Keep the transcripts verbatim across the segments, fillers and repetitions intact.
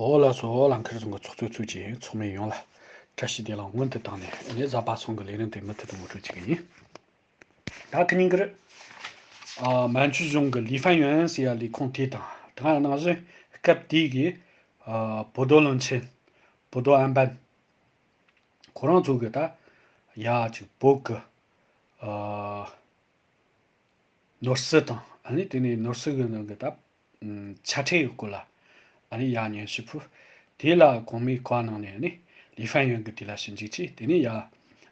འོ་ལགས་སོ། ལང་ཁར་ཚང་གི་ཚོགས་གཙོ་ཚུལ་གྱི་ཚོགས་མི་ཡོངས་ལ་བཀྲ་ཤིས་བདེ་ལེགས་སྔོན་དུ་བཏང་ནས། ངས་གཟའ་པ་སངས་གི་ལས་རིམ་དེ་མུ་མཐུད་དུ་ངོ་སྤྲོད་བྱེད་ཀྱི་ཡིན། ད་ཁ་ཉིན་གི་རེད། ཨ། མན་ཇུ་གཞུང་གི་ལི་ཧྥན་ཡོན་ཟེར་ཡ་ལས་ཁུངས་དེ་དང་། དེ་ག་ནང་བཞིན་སྐབས་དེའི་གི་ཨ། བོ་དོ་བློན་ཆེན་བོ་དོ་ཨན་པན། ཁོ་རང་ཚོ་གི་ད་ཡ་ཅིག་བོད་གི་ཨ། ནོར་སྲིད་དང་། ཨ་ནི་དེ་ནས་ནོར་སྲིད་གི་ནང་གི་ད་ཨམ། ཆ་ཁྲའི་སྐོར་ལ། ཨ་ནི་ཡ་སྙན་ཞུ་ཕུལ། དེ་ལ་གོང་མའི་བཀའ་གནང་ནས། ཨ་ནི་ལི་ཧྥན་ཡོན་གི་དེ་ལ་ཞིབ་འཇུག་བྱས། དེ་ནས་ཡ་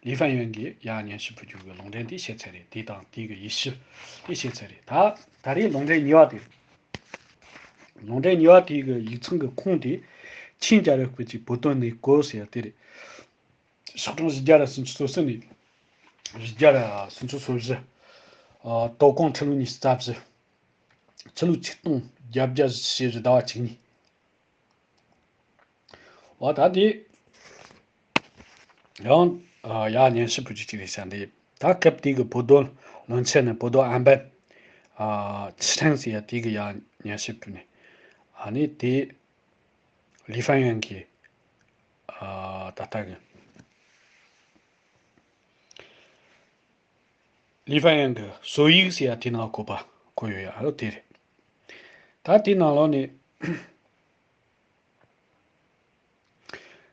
ལི་ཧྥན་ཡོན་གི་ཡ་སྙན་ཞུ་ཕུལ་རྒྱུ་གི་ལུང་འདྲེན་དེ་བྱས་ཚར་རེད། དེ་དང་དེ་གི་ཡིག་ཆ་དེ་བྱས་ཚར་རེད། ད་ད་རེས་ལུང་འདྲེན་གཉིས་པ་དེ། ལུང་འདྲེན་གཉིས་པ་དེ་གི་ཡིག་ཚང་གི་ཁུངས་དེ་ཆིང་ཅཱ་རི་ཧྥུ་ཅི་བོ་དོན་གནས་སྐོར་ཟེར་ཡ་དེ་རེད། ཤོག་གྲངས་བཞི་བརྒྱ་ར་སུམ་ཅུ་སོ་གསུམ་ནས་བཞི་བརྒྱ་ར་སུམ་ཅུ་སོ་བཞི། ཨ། དོ་དགོང་ཕྱི་ལོ་ཉི་ཤུ་རྩ་བཞི། ཕྱི་ལོ་ཆིག་སྟོང་བརྒྱད་བརྒྱ་ཞེ་བཞི་ཟླ་བ་བཅུ་གཉིས། འོ་ད་དེ་ཡང་ཨ། ཡ་སྙན་ཞུ་ཕུལ་རྒྱུ་ཅིག་རེད་ཤག་འདི་ད་སྐབས་དེ་གི་བོ་དོན་བློན་ཆེན་ནི་བོ་དོན་ཨན་པན། ཨ། ཆི་ཁྲེང་ཟེར་ཡ་དེ་གི་ཡ་སྙན་ཞུ་ཕུལ་ནས། ཨ་ནི་དེ་ལི་ཧྥན་ཡོན་གི་ཨ། ད་ལྟ་གི་ལི་ཧྥན་ཡོན་གི་སྲོལ་ཡིག་ཟེར་ཡ་དེ་ནང་བཀོད་པ་བཀོད་ཡོད་ཡ་རོ་དེ་རེད། ད་དེ་ནང་ལོགས་ནས་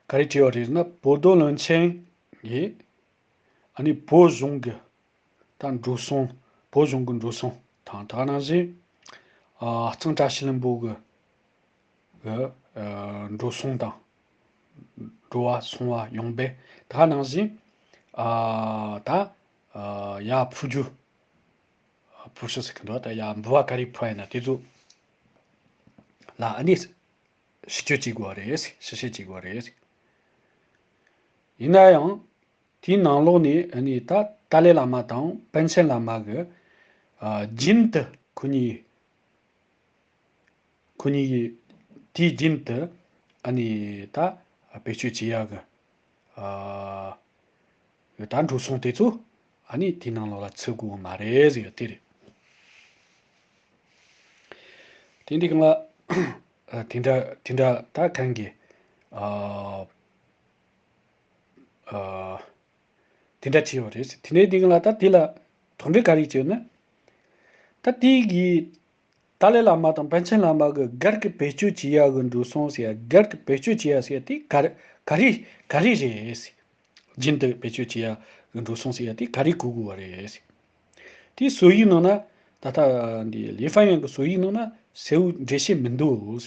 ག་རེ་བྲིས་ཡོད་རེད་ཟེར་ན། བོ་དོ་བློན་ཆེན་གྱིས་ཨ་ནི་བོད་གཞུང་གི་ད་འགྲོ་སོང་། བོད་གཞུང་གི་འགྲོ་སོང་དང་། ད་ག་ནང་བཞིན་ཨ། གཙང་བཀྲ་ཤིས་ལྷུན་པོ་གི་གི་ཨ། འགྲོ་སོང་དང་། འགྲོ་བ་སོང་བ་ཡོང་འབབ། ད་ག་ནང་བཞིན་ཨ། ད་ཨ། ཡ་ཕུ་རྒྱུ་ཕུ་ཤུ་ཟེར་གི་འདུག་ད་ཡ་འབུལ་བ་ག་རེ་ཕུལ་ཡིན་ན་དེ་ཚོ་ལ་ཨ་ནི་ཞིབ་དཔྱོད་བྱེད་དགོས་པ་རེད། ཞིབ་བཤེར་བྱེད་དགོས་པ་རེད། ཡིན་ན་ཡང་དེའི་ནང་ལོགས་ནས་ཨ་ནི་ད་ཏཱ་ལའི་བླ་མ་དང་པཎ་ཆེན་བླ་མ་གི་ཨ། རྒྱུན་དུ་ཁོ་གཉིས་ཁོ་གཉིས་ཀྱིས་དུས་རྒྱུན་དུ་ཨ་ནི་ད་བེད་སྤྱོད་བྱེད་ཡག་གི་ཨ། ད་འགྲོ་སོང་དེ་ཚོ་ཨ་ནི་དེའི་ནང་ལོགས་ལ་ཚུད་དགོས་མ་རེད་ཟེར་ཡ་དེ་རེད། དེ་འདི་གང་ལ་ཨ། དེ་འདྲ་དེ་འདྲ་ད་གང་གི་ཨ། ཨ། དེ་འདྲ་བྱས་ཡོད་རེད། དེ་ནས་དེ་གང་ལ་ད་དེ་ལ་དོགས་འདྲི་ག་རེ་བྱས་ཡོད་ན། ད་དེ་གི་ཏཱ་ལའི་བླ་མ་དང་པཎ་ཆེན་བླ་མ་གི་སྒེར་གྱི་བེད་སྤྱོད་བྱེད་ཡག་གི་འགྲོ་སོང་ཟེར་ཡ། སྒེར་གྱི་བེད་སྤྱོད་བྱེད་ཡག་ཟེར་ཡ་དེ་ག་རེ་ག་རེ་ག་རེ་རེད། རྒྱུན་དུ་བེད་སྤྱོད་བྱེད་ཡག་གི་འགྲོ་སོང་ཟེར་ཡ་དེ་ག་རེ་གོ་དགོས་པ་རེད། དེའི་སྲོལ་ཡིག་ནང་ན། ད་ལྟ་འདི་ལི་ཧྥན་ཡོན་གྱི་སྲོལ་ཡིག་ནང་ན་གསལ་བོ་འགྲེལ་བཤད་མི་འདུག་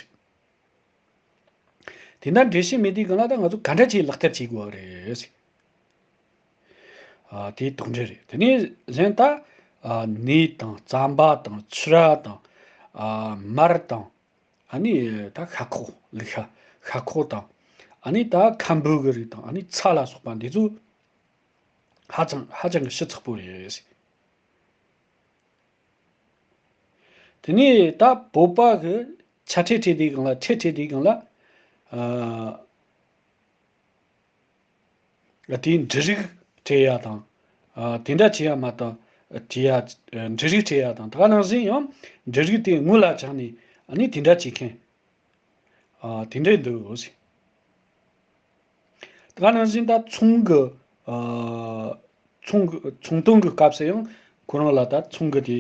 དེ་འདྲ་འགྲེལ་བཤད་མེད་དུས་གང་ལ་ད་ང་ཚོ་ག་འདྲ་བྱས་ལག་བསྟར་བྱེད་དགོས་པ་རེད། ཨ། དེ་དོགས་འདྲི་རེད། དེ་ནས་གཞན་ད་ཨ། ནས་དང་རྩམ་པ་དང་ཕྱུར་ར་དང་ཨ། མར་དང་། ཨ་ནི་ད་ཤ་ཁོག་ལུག་ཤ་ཤ་ཁོག་དང་། ཨ་ནི་ད་ཁམ་བུ་གི་རིགས་དང་། ཨ་ནི་ཚྭ་ལ་སོགས་པ་འདི་ཚོ་ཧ་ཅང་ཧ་ཅང་གི་ཞིབ་ཚགས་པོ་རེད། དེ་ནས་ད་བོད་པ་གི་ཆ་ཁྲའི་ཁྲལ་དེའི་སྒང་ལ། ཁྲལ་ཁྲལ་དེའི་སྒང་ལ། ཨ། དེའི་འབྲུ་རིགས་སྤྲད་ཡ་དང་། ཨ། དེ་འདྲ་བྱེད་ཡ་མ་གཏོགས་བྲིས་ཡ། འབྲུ་རིགས་སྤྲད་ཡ་དང་། ད་ག་ནང་བཞིན་ཡང་འབྲུ་རིགས་དེ་དངུལ་ལ་བྱས་ནས་ཨ་ནི་དེ་འདྲ་བྱེད་མཁན། ཨ། དེ་འདྲ་འདུག་ཟེར། ད་ག་ནང་བཞིན་ད་ཚོང་གི། ཨ། ཚོང་གི་ཚོང་དོན་གི་སྐབས་སུ་ཡང་ཁོ་རང་ལ་ད་ཚོང་གི་དེ།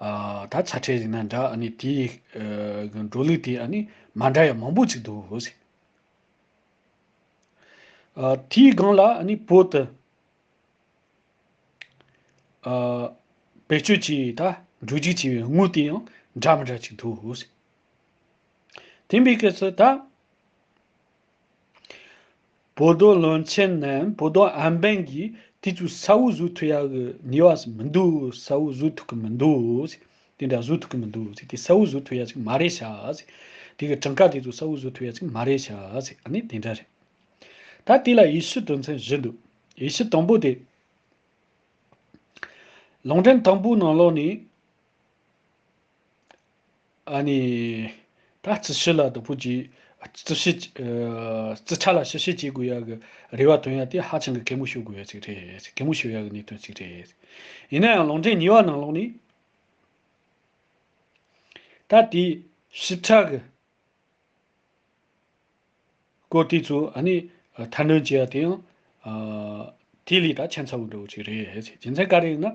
ཨ། ད་ཆ་ཁྲལ་ཡིན་ན་འདྲ། ཨ་ནི་དེའི་ཨ། གི་འགྲོ་ལུགས་དེ་ཨ་ནི་མ་འདྲ་ཡ་མང་པོ་ཅིག་འདུག་ཟེར། ཨ། དེའི་སྒང་ལ་ཨ་ནི་བོད་དུ། ཨ། བེད་སྤྱོད་བྱས་ད་འགྲོ་རྒྱུག་བྱས་པའི་དངུལ་དེ་ཡང་འདྲ་མི་འདྲ་ཅིག་འདུག་ཟེར། དེ་འདྲའི་སྐབས་སུ་ད་བོད་དོན་བློན་ཆེན་ནམ་བོད་དོན་ཨན་པན་གྱིས་དེ་ཚོ་གསལ་བོ་བཟོ་ཐུབ་ཡག་གི་ནུས་པ་མི་འདུག་གསལ་བོ་བཟོ་ཐུབ་ཀྱི་མི་འདུག་ཟེར། དེ་འདྲ་བཟོ་ཐུབ་ཀྱི་མི་འདུག་ཟེར། དེ་གསལ་བོ་བཟོ་ཐུབ་ཡ་ཅིག་མ་རེད་ཤག་ཟེར། དེ་གི་གྲངས་ཀ་དེ་ཚོ་གསལ་བོ་བཟོ་ཐུབ་ཡ་ཅིག་མ་རེད་ཤག་ཟེར། ཨ་ནི་དེ་འདྲ་རེད། ད་དེ་ལ་ཡིག་ཆའི་དོན་ཚན་བཞི་འདུག་ཡིག་ཆ་དང་པོ་དེ། ལུང་འདྲེན་དང་པོའི་ནང་ལོགས་ནས། ཨ་ནི། ད་རྩིས་ཞིབ་ལ་དོ་ཕོག་གི། རྩིས་ཞིབ། ཨ། རྩིས་ཁྲ་ལ་ཞིབ་བཤེར་བྱེད་དགོས་ཡ་གི་རེ་བ་བཏོན་ཡ་དེ་ཧ་ཅང་གི་གད་མོ་ཤོར་དགོས་ཡ་ཅིག་རེད། གད་མོ་ཤོར་ཡ་གི་གནད་དོན་ཅིག་རེད། ཡིན་ན་ཡང་ལུང་འདྲེན་གཉིས་པ་ནང་ལོགས་ནས། ད་དེའི་ཞིབ་ཕྲ་གི་ སྐོར་དེ་ཚོ་ཨ་ནི་ཐར་འདོན་བྱེད་ཡ་དེ་ཡང་དེ་ལས་ད་ཁྱད་མཚར་བོ་འདྲ་བོ་ཅིག་རེད་ཟེར། རྒྱུ་མཚན་ག་རེ་ཡིན་ན།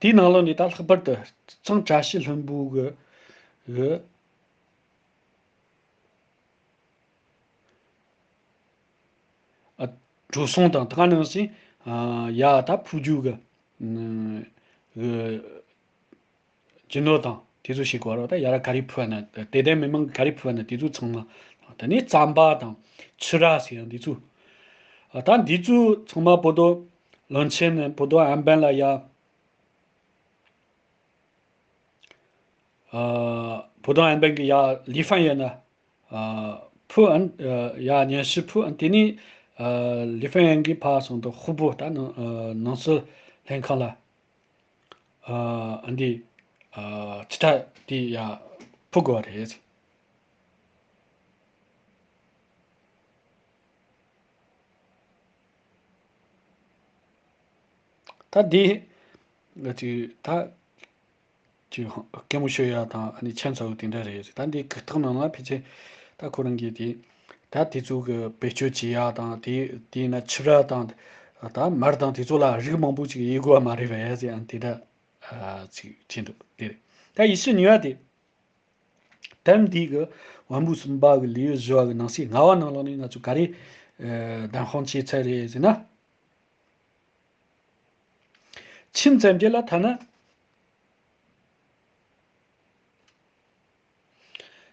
དེའི་ནང་ལོགས་ནས་ད་ལྷག་པར་དུ་གཙང་བཀྲ་ཤིས་ལྷུན་པོ་གི་གི་ཨ་འགྲོ་སོང་དང་ད་ག་ནང་བཞིན་ཡ་ད་ཕུག་རྒྱུ་གི་གི་རྒྱུ་ནོར་དང་དེ་ཚོ་ཞིག་གོ་ར། ད་ཡ་ར་ག་རེ་ཕུལ་བ་ན་དད་ལྡན་མི་མང་གི་ག་རེ་ཕུལ་བ་ན་དེ་ཚོ་ཚང་མ། དེ་ནས་རྩམ་པ་དང་ཕྱུར་ར་ཟེར་ཡང་འདི་ཚོ། ད་འདི་ཚོ་ཚང་མ་བོད་དོ་བློན་ཆེན་ནས་བོད་དོ་ཨན་པན་ལ་ཡ། བོད་དོ་ཨན་པན་གི་ཡ་ལི་ཧྥན་ཡན་ན་ཕུ་ཨན། ཡ་ཉན་ཤི་ཕུ་ཨན། དེ་ནས་ལི་ཧྥན་ཡན་གི་ཕ་སོང་དུ་ཧུ་བོ་ད་ནང་སྲིད་ལྷན་ཁང་ལ། ཨ་འདི་ཨ་ཅི་ད་དེ་ཡ་ཕུ་དགོས་རེད། ད་འདི་ཅི་ད་ཅི་སྐད་མོ་ཤོད་ཡ་དང་ཨ་ནི་ཁྱད་མཚར་བོ་དེ་འདྲ་རེད། ད་འདི་གི་ཐོག་ནང་ལ་ཕལ་ཆེར་ད་ཁོ་རང་གིས་དེ་ད་དེ་ཚོ་གི་བེད་སྤྱོད་བྱེད་ཡ་དང་དེ་དེ་ན་ཕྱུར་ར་དང་ད་མར་དང་དེ་ཚོ་ལ་རིགས་མང་པོ་ཅིག་ཡེ་དགོས་མ་རེད་པས་ཟེར་ཨ་ནི་དེ་འདྲ་ཨ་ཅིག་བྱེད་འདུག་དེ་རེད། ད་ཡེ་ཤུ་ཉེས་པ་དེ། དེབ་འདི་གི་དབང་པོ་གསུམ་པ་གི་ལེའུ་བཞི་བ་གི་ནང་གསེས་ལྔ་བ་ནང་ལོགས་ནས་ང་ཚོ་ག་རེ་ཨ་གདམ་དཔང་བྱས་ཚར་རེད་ཟེར་ན། ཆིན་བཙན་རྒྱལ་ལ་ཐ་ན།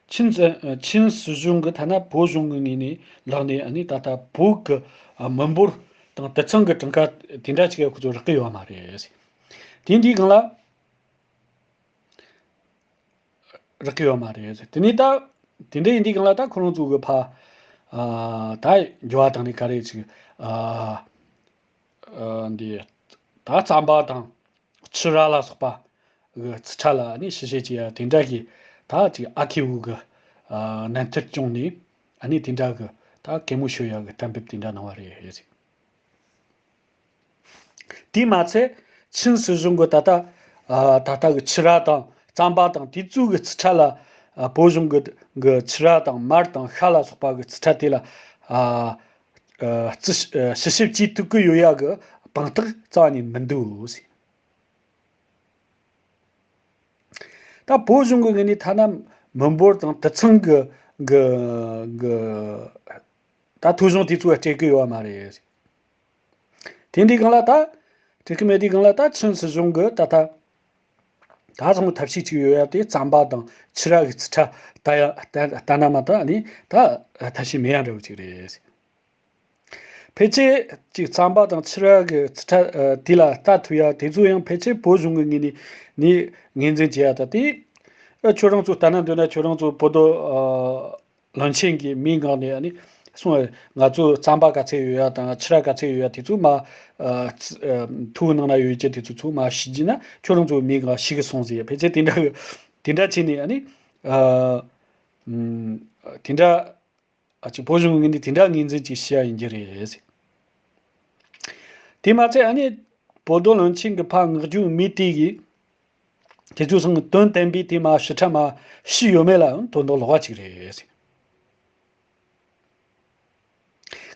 ཆིན་བཙན་ཨ་ཆིན་སྲིད་གཞུང་གི་ཐ་ན་བོད་གཞུང་གི་ངོས་ནས་ལག་ནས་ཨ་ནི་ད་ལྟ་བོད་གི་ཨ་མི་འབོར་དང་དུད་ཚང་གི་གྲངས་ཀ་དེ་འདྲ་ཅིག་ཁོ་ཚོ་རག་གི་ཡོད་མ་རེད། དེ་འདིའི་སྒང་ལ། རག་གི་ཡོད་མ་རེད། དེ་ནས་ད་དེ་འདྲ་ཡིན་དུས་སྒང་ལ་ད་ཁོ་རང་ཚོ་གི་ཕ་ཨ་ད་འགྱུར་བ་བཏང་ནས་ག་རེ་ཅིག་ཨ་ཨ་འདི་ད་རྩམ་པ་དང་ཕྱུར་ར་ལ་སོགས་པ་གི་རྩིས་ཁྲ་ལ་ནི་ཞིབ་བཤེར་བྱེད་ཡ་དེ་འདྲ་གི་ད་ཅིག་ཨ་ཁེ་བུ་གི་ཨ་གནས་ཚུལ་བྱུང་ནས་ཨ་ནི་དེ་འདྲ་གི་ད་གད་མོ་ཤོར་ཡ་གི་གཏན་འབེབས་དེ་འདྲ་གནང་བ་རེད། དེས་མ་ཚད་ཆིན་སྲིད་གཞུང་གི་ད་ལྟ་ཨ་ད་ལྟ་གི་ཕྱུར་ར་དང་རྩམ་པ་དང་དེ་ཚོའི་གི་རྩིས་ཁྲ་ལ་ཨ་བོད་གཞུང་གི་གི་ཕྱུར་ར་དང་མར་དང་ཤ་ལ་སོགས་པ་གི་རྩིས་ཁྲ་དེ་ལ་ཨ་ཨ་རྩིས་ཨ་ཞིབ་བཤེར་བྱེད་ཐུབ་ཀྱི་ཡོད་ཡ་གི་དཔང་རྟགས་རྩ་བ་ནས་མི་འདུག་ཟེར། ད་བོད་གཞུང་གི་ངོས་ནས་ཐ་ན་མི་འབོར་དང་དུད་ཚང་གི་གི་གི་ད་ཐོ་གཞུང་དེ་ཚོ་སྤྲད་ཀྱི་ཡོད་མ་རེད། དེ་འདྲའི་སྒང་ལ་ད་སྤྲད་ཀྱི་མེད་དུས་སྒང་ལ་ད་ཆིན་སྲིད་གཞུང་གི་ད་ད་ད་ཚང་མ་ཐབས་ཤེས་ཅིག་ཡོད་ཡ་དེ་རྩམ་པ་དང་ཕྱུར་ར་གི་རྩིས་ཁྲ་ལྟ་ཡ་ལྟ་ལྟ་ན་མ་ད་ནི་ད་ཐབས་ཤེས་མེད་ཡ་འདྲ་བོ་ཅིག་རེད། ཕལ་ཆེར་ཅིག་རྩམ་པ་དང་ཕྱུར་ར་གི་རྩིས་ཁྲ་ཨ་དེ་ལ་ལྟ་ཐུབ་ཡ་དེ་ཚོ་ཡང་ཕལ་ཆེར་བོད་གཞུང་གི་ངོས་ནས་ནས་ངོས་འཛིན་བྱེད་ཡ་ད་དེ་ཨ་ཁྱོད་རང་ཚོ་ལྟ་ན་འདོད་ན་ཁྱོད་རང་ཚོ་བོད་དོ་ཨ་བློན་ཆེན་གྱི་མིང་སྒང་ནས་ཨ་ནི་གསུང་ཨ་ང་ཚོ་རྩམ་པ་ག་ཚད་ཡོད་ཡ་དང་ཕྱུར་ར་ག་ཚད་ཡོད་ཡ་དེ་ཚོ་མ་ཨ་ཨ་ཐུགས་ནང་ན་ཡོད་ཀྱི་དེ་ཚོ་ཚོ་མ་ཤེས་ཀྱི་ན་ཁྱོད་རང་ཚོ་མིང་སྒང་ཤེས་གི་སོང་ཟེར་ཕལ་ཆེར་དེ་འདྲ་གི་དེ་འདྲ་བྱས་ནས་ཨ་ནི་ཨ་ཨམ་དེ་འདྲ། ཨ་ཅིག་བོད་གཞུང་གི་ངོས་ནས་དེ་འདྲ་ངོས་འཛིན་ཅིག་བྱས་ཡ་ཡིན་གྱི་རེད། དེ་མ་ཚད་ཨ་ནི་བོད་དོ་བློན་ཆེན་གྱི་ཕ་མངགས་རྒྱུ་མི་དེ་གིས་དེ་ཚོ་ཚང་དོན་བསྟན་པའི་དེ་མ་ཞིབ་ཕྲ་མ་ཤེས་ཡོད་མེད་ལ་ཡང་དོན་དག་ལོགས་པ་ཅིག་རེད།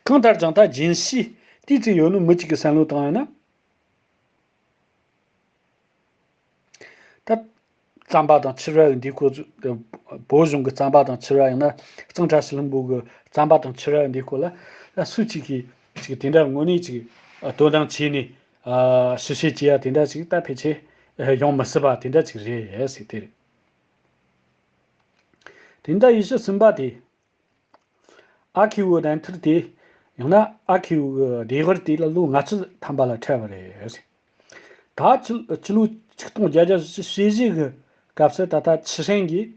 གང་ལྟར་ཀྱང་ད་རྒྱུན་ཤེས་དེ་ཚོ་ཡོད་ནོ་མི་གཅིག་གི་བསམ་བློ་བཏང་ཡོད་ན། ད་རྩམ་པ་དང་ཕྱུར་ར་ཡི་འདི་ཁོ་ཚོ་བོད་གཞུང་གི་རྩམ་པ་དང་ཕྱུར་ར་ཡང་ན་གཙང་བཀྲ་ཤིས་ལྷུན་པོ་གི་རྩམ་པ་དང་ཕྱུར་ར་ཡི་འདི་ཁོ་ལ་ད་སུ་གཅིག་གིས་ཅིག་དེ་འདྲ་དངོས་གནས་ཅིག་དོ་སྣང་བྱས་ནས་ཞིབ་བཤེར་བྱེད་ཡ་དེ་འདྲ་ཅིག་ད་ཕལ་ཆེར་ཡོང་མི་སྲིད་པ་དེ་འདྲ་ཅིག་རེད་ཟེར་དེ་རེད། དེ་འདྲ་ཡེ་ཤུ་གསུམ་པ་དེ། ཨ་ཁེ་བོ་གདན་ཐུར་དེ། ཡང་ན་ཨ་ཁེ་བོ་གི་སྡེ་བར་དེ་ལ་ལོ་ལྔ་བཅུ་ཐམ་པ་ལ་འཕྲད་པ་རེད། ད་ཕྱི་ཕྱི་ལོ་ཆིག་སྟོང་བརྒྱད་བརྒྱ་བཞི་བཅུ་ཞེ་བཞི་གི་སྐབས་སུ་ད་ལྟ་ཆི་ཧྲན་གྱིས་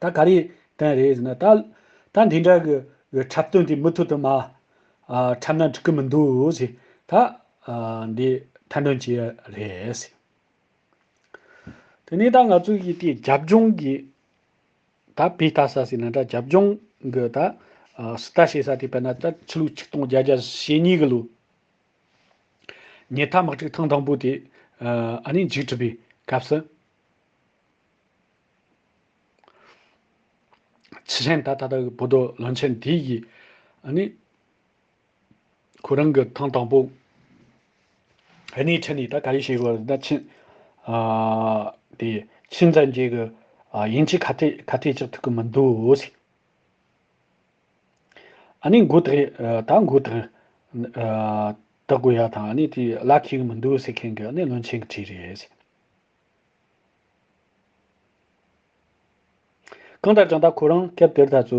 ད་ག་རེ་བསྟན་རེད་ཟེར་ན། ད་ད་འདི་འདྲ་གི་གི་འཁྲབ་སྟོན་དེ་མུ་མཐུད་དུ་མ་ཨ་འཁྲབ་ན་འགྲིག་གི་མི་འདུག་ཟེར། ད་ཨ་འདི་ཐེར་འདོན་བྱས་རེད་ཟེར། དེ་ནས་ད་ང་ཚོ་གི་དེ་རྒྱབ་ལྗོངས་ཀྱི་ད་པི་ཏ་ས་ཟེར་ན་ད་རྒྱབ་ལྗོངས་ཀྱི་ད་ཨ་སི་ཏ་བྱེད་ས་དེ་དཔེར་ན་ད་ཕྱི་ལོ་ཆིག་སྟོང་བརྒྱད་བརྒྱ་ཞེ་གཉིས་ཀྱི་ལོ། ཉི་ཐ་དམག་འཁྲུག་ཐེངས་དང་པོ་དེ་ཨ་ནི་མཇུག་གྲུབ་པའི་སྐབས་སུ། ཕྱི་ཆེན་ད་ད་ལྟ་བོད་དོ་བློན་ཆེན་དེ་ཡིས་ཨ་ནི་ཁོ་རང་གི་ཐེངས་དང་པོ་སྣེ་ཁྲིད་ནས་ད་ག་རེ་བྱེད་དགོས་ཟེར་ན། ཆིན་ཨ་དེ་ཆིན་ཙན་ཅེ་གི་ཨ་དབྱིན་ཇི་ཁ་གཏད་ཁ་གཏད་གཅོག་ཐུབ་ཀྱི་མི་འདུག་ཟེར། ཨ་ནི་མགོ་བཏགས་ཨ་ད་མགོ་བཏགས་ཨ་བཏགས་དགོས་ཡ་དང་། ཨ་ནི་དེ་ལག་ཁེལ་གི་མི་འདུག་ཟེར་མཁན་གྱི་ཨ་ནི་བློན་ཆེན་གྱི་གྲས་རེད་ཟེར། གང་ལྟར་ཀྱང་ད་ཁོ་རང་སྐབས་དེར་ད་ཚོ་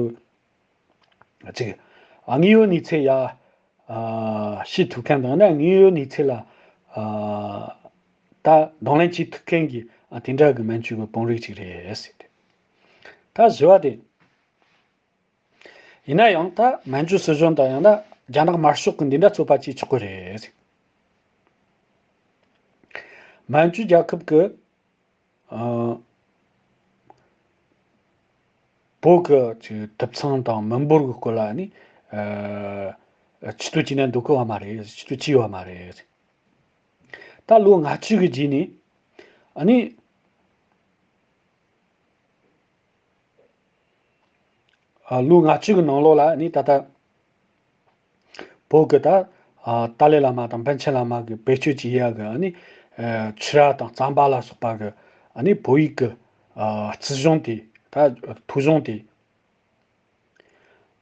ཅིག་དངོས་ཡོད་གནས་ཚུལ་ཡ་ཨ་ཤེས་ཐུབ་མཁན་དང་། ན་དངོས་ཡོད་གནས་ཚུལ་ལ་ཨ་ད་གདོང་ལེན་བྱེད་ཐུབ་མཁན་གྱི་ཨ་དེ་འདྲ་གི་མན་ཇུ་གི་དཔོན་རིགས་ཅིག་རེད་ཟེར་ཏེ། ད་བཞི་བ་དེ། ཡིན་ན་ཡང་ད་མན་ཇུ་སྲིད་གཞུང་དང་ཡང་ན་རྒྱ་ནག་དམར་ཤོག་གི་འདི་འདྲ་ཚོད་པ་བྱེད་ཆོག་གི་རེད། མན་ཇུ་རྒྱལ་ཁབ་ཀྱི་ཨ་བོད་ཀྱི་ཅིག་དུད་ཚང་དང་མི་འབོར་གྱི་སྐོར་ལ་ནི་ཨ་ཆེད་དུ་བྱས་ནས་འདུག་གི་ཡོད་མ་རེད། ཆེད་དུ་བྱས་ཡོད་མ་རེད། ད་ལོ་ལྔ་བཅུ་གི་རྗེས་ནས་ཨ་ནི། ཨ་ལོ་ལྔ་བཅུ་གི་ནང་ལོགས་ལ་ནི་ད་ལྟ་བོད་ཀྱི་ད་ཨ་ཏཱ་ལའི་བླ་མ་དང་པཎ་ཆེན་བླ་མ་གི་བེད་སྤྱོད་བྱེད་ཡ་གི་ཨ་ནི་ཨ་ཕྱུར་ར་དང་རྩམ་པ་ལ་སོགས་པ་གི་ཨ་ནི་བོད་ཡིག་གི་ཨ་རྩིས་གཞུང་དེ། ད་ཐོ་གཞུང་དེ་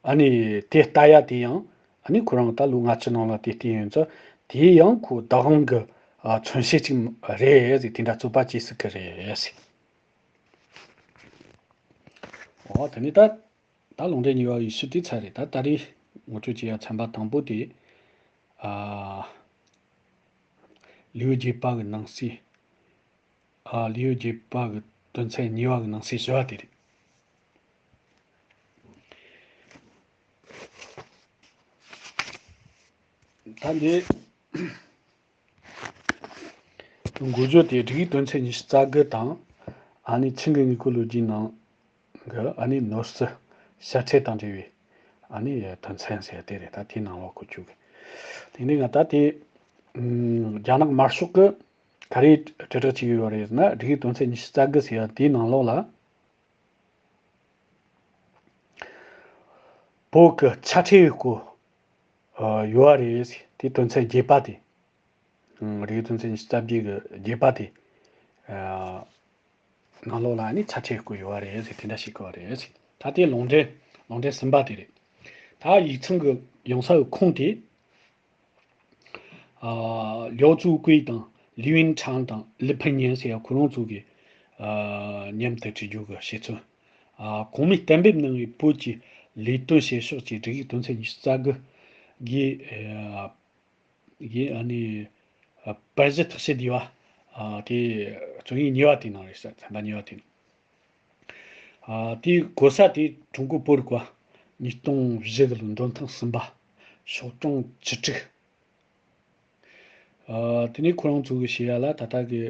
ཨ་ནི་དེ་ལྟ་ཡ་དེ་ཡང་ཨ་ནི་ཁོ་རང་ད་ལོ་ལྔ་བཅུ་ནང་ལ་དེ་བལྟས་ཡོང་ཙང་། དེ་ཡང་ཁོ་བདག་དབང་གི་ཨ་མཚོན་བྱེད་ཅིག་རེད་ཟེར། དེ་འདྲ་ཚོད་པ་བྱེད་སྲིད་ཀྱི་རེད་ཟེར། འོ་དེ་ནས་ད་ད་ལུང་འདྲེན་གཉིས་པ་ཡི་ཤུལ་དེ་ཚར་རེད། ད་ད་རེས་ངོ་སྤྲོད་བྱེད་ཡ་ཚན་པ་དང་པོ་དེ་ཨ་ལེའུ་བརྒྱད་པ་གི་ནང་གསེས། ཨ་ལེའུ་བརྒྱད་པ་གི་དོན་ཚན་གཉིས་པ་གི་ནང་གསེས་བཞི་བ་དེ་རེད། ད་འདི་འགོ་བརྗོད་དེ་སྒྲིག་ཡིག་དོན་ཚན་ཉི་ཤུ་རྩ་དགུ་དང་། ཨ་ནི་ཆིང་གི་དངུལ་ཁུག་ལོ་རྒྱུས་ནང་གི་ཨ་ནི་ནོར་སྲིད་ཤ་ཁྲེ་དང་འབྲེལ་བའི་ཨ་ནི་དོན་ཚན་ཟེར་དེ་རེད། ད་དེའི་ནང་ལོགས་ཁོ་བཅུག་གི། དེ་ནས་ང་ད་དེ་ཨམ་རྒྱ་ནག་དམར་ཤོག་གི་ག་རེ་དྲིལ་བསྒྲགས་བྱེད་ཀྱི་ཡོད་རེད་ཟེར་ན། སྒྲིག་ཡིག་དོན་ཚན་ཉི་ཤུ་རྩ་དགུ་ཟེར་ཡ་དེའི་ནང་ལོགས་ལ། བོད་ཀྱི་ཆ་ཁྲའི་སྐོར་ཡོད་རེད། དེ་དོན་ཚན་བརྒྱད་པ་དེ། ཨང་། རིགས་དོན་ཚན་ཉི་ཤུ་རྩ་བརྒྱད་ཀྱི་བརྒྱད་པ་དེ། ཨ་ནང་ལོགས་ལ་ནི་ཆ་ཁྲའི་སྐོར་ཡོད་རེད་ཟེར། དེ་འདྲ་ཞིག་གོ་རེད་ཟེར། ད་དེ་ལུང་འདྲེན་ལུང་འདྲེན་གསུམ་པ་དེ་རེད། ད་ཡིག་ཚང་གི་ཡོང་ས་གི་ཁུངས་དེ། ཨ་ལིའོ་ཙུའུ་ཀུའེ་དང་ལི་ཝིན་ཁྲང་དང་ལི་ཕིན་ཉན་ཟེར་ཡ་ཁོ་རང་ཚོ་གིས་ཨ་མཉམ་དུ་བྲིས་རྒྱུ་གི་བཤད་ཚུལ། ཨ་གོང་མའི་གཏན་འབེབས་གནང་བའི་བོད་ཀྱི་ལས་དོན་བྱེད་ཕྱོགས་ཀྱི་སྒྲིག་ཡིག་དོན་ཚན་ཉི་ཤུ་རྩ་དགུ་གི་ཨ་གི་ཨ་ནི་ཨ་པར་གཞི་ཐག་བཅད་དེ་བ། ཨ་དེ་བཅུ་གཉིས་པ་དེ་ནང་རེད་ཤག་ཚན་པ་གཉིས་པ་དེ་ནང་། ཨ་དེའི་གོ་ས་དེ་ཀྲུང་གོའི་བོད་རིག་པ་ཉིས་སྟོང་བཞི་གི་ལོ་འདོན་ཐེངས་གསུམ་པ། ཤོག་གྲངས་བཅུ་དྲུག་ཨ་དེ་ནས་ཁོ་རང་ཚོ་གི་བཤད་ཡ་ལ་ད་ལྟ་གི་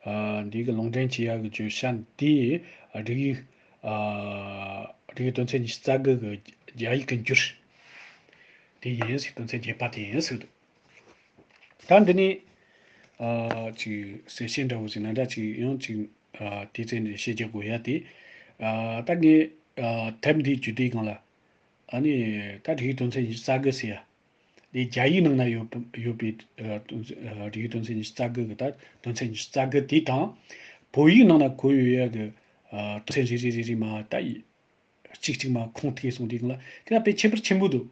ཨ་འདི་གི་ལུང་འདྲེན་བྱེད་ཡ་གི་བརྗོད་བྱ་འདི་སྒྲིག་ཡིག་ཨ་སྒྲིག་ཡིག་དོན་ཚན་ཉི་ཤུ་རྩ་དགུ་གི་རྒྱ་ཡིག་གི་འགྱུར་དེ་ཡིན་ཟེར། དོན་ཚན་བརྒྱད་པ་དེ་ཡིན་ཟེར་འདུག་ད་འདི་ནས་ཨ་ཅིག་གསལ་བཤད་འདྲ་བོ་ཟིག་ན་འདྲ་ཅིག་ཡང་ཅིག་ཨ་དེ་ཚེ་ནས་བཤད་རྒྱག་དགོས་ཡ་དེ། ཨ་ད་ངས་ཨ་དེབ་འདི་བརྒྱུད་དེའི་སྒང་ལ་ཨ་ནི་ད་སྒྲིག་ཡིག་དོན་ཚན་ཉི་ཤུ་རྩ་དགུ་ཟེར་ཡ་དེ་རྒྱ་ཡིག་ནང་ན་ཡོད་པ་ཡོད་པའི་ཨ་དོན་ཚན་ཨ་སྒྲིག་ཡིག་དོན་ཚན་ཉི་ཤུ་རྩ་དགུ་གི་ད་དོན་ཚན་ཉི་ཤུ་རྩ་དགུ་དེ་དང་། བོད་ཡིག་ནང་ན་བཀོད་ཡོད་ཡ་གི་ཨ་དོན་ཚན་རེ་རེ་རེ་རེ་མ་ད་གཅིག་གཅིག་མ་ཁུངས་ཐུག་སོང་དུས་སྒང་ལ་དེ་ལ་དཔེ་ཁྱད་པར་ཆེན་པོ་འདུག་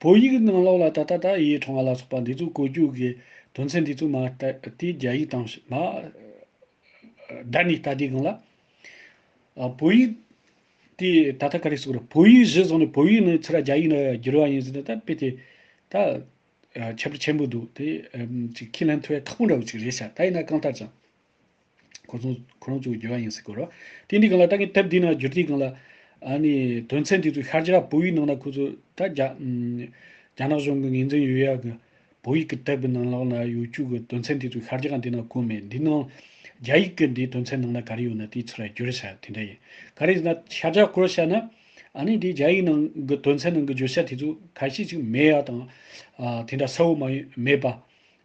བོད་ཡིག་ནང་ལོགས་ལ་ད་ལྟ་ད་ཡེ་ཁྲོང་བ་ལ་སོགས་པ་འདི་ཚོ་བཀོད་རྒྱུ་གི་དོན་ཚན་འདི་ཚོ་མ་ད་དེ་རྒྱ་ཡིག་དང་མ་བསྡུར་ནས་ལྟ་དུས་སྒང་ལ། ཨ་བོད་ཡིག་དེ་ད་ལྟ་ག་རེ་ཟེར་དགོས་རེད། བོད་ཡིག་གཞི་བཟུང་ནས་བོད་ཡིག་ནས་ཚུར་རྒྱ་ཡིག་ནང་བསྒྱུར་བ་ཡིན་ཟེར་ན་ད་དཔེ་དེ་ད་ཨ་ཁྱད་པར་ཆེན་པོ་འདུག་དེ་ཨམ་ཅིག་ཁས་ལེན་ཐུབ་ཡ་ཁག་པོ་འདྲ་བོ་ཅིག་རེད་ཤག་ད་ཡིན་ན་གང་ལྟར་ཀྱང་། ཁོ་ཚོ་ཁོ་རང་ཚོའི་འགྱུར་བ་ཡིན་ཟེར་དགོས་རེད། དེ་འདི་སྒང་ལ་ད་ངས་དེབ་འདི་ནང་བསྒྱུར་དུས་སྒང་ལ་ཨ་ནི་དོན་ཚན་འདི་ཚོའི་ཤར་རྒྱག་བོད་ཡིག་ནང་ན་ཁོ་ཚོ་ད་རྒྱ་ཨམ་རྒྱ་ནག་གཞུང་གི་ངོས་འཛིན་ཡོད་ཡ་གི་བོད་ཡིག་གི་དེབ་གི་ནང་ལོགས་ན་ཡོད་རྒྱུ་གི་དོན་ཚན་འདི་ཚོའི་ཤར་རྒྱག་འདི་ན་བཀོད་མེད། འདི་ནང་རྒྱ་ཡིག་གི་འདི་དོན་ཚན་ནང་ན་ག་རེ་ཡོད་ན་དེའི་ཚུར་བསྒྱུར་བྱ་དེ་འདྲ་ཡིན། ག་རེ་ཡིན་ན་ཤར་རྒྱག་བསྐོར་བྱ་ན་ཨ་ནི་འདི་རྒྱ་ཡིག་ནང་གི་དོན་ཚན་ནང་གི་བརྗོད་བྱ་དེ་ཚོ་ཁ་ཤས་ཅིག་མེད་ཡ་དང་། ཨ་དེ་འདྲ་གསལ་བོ་མ་ཡིན་མེད་པ།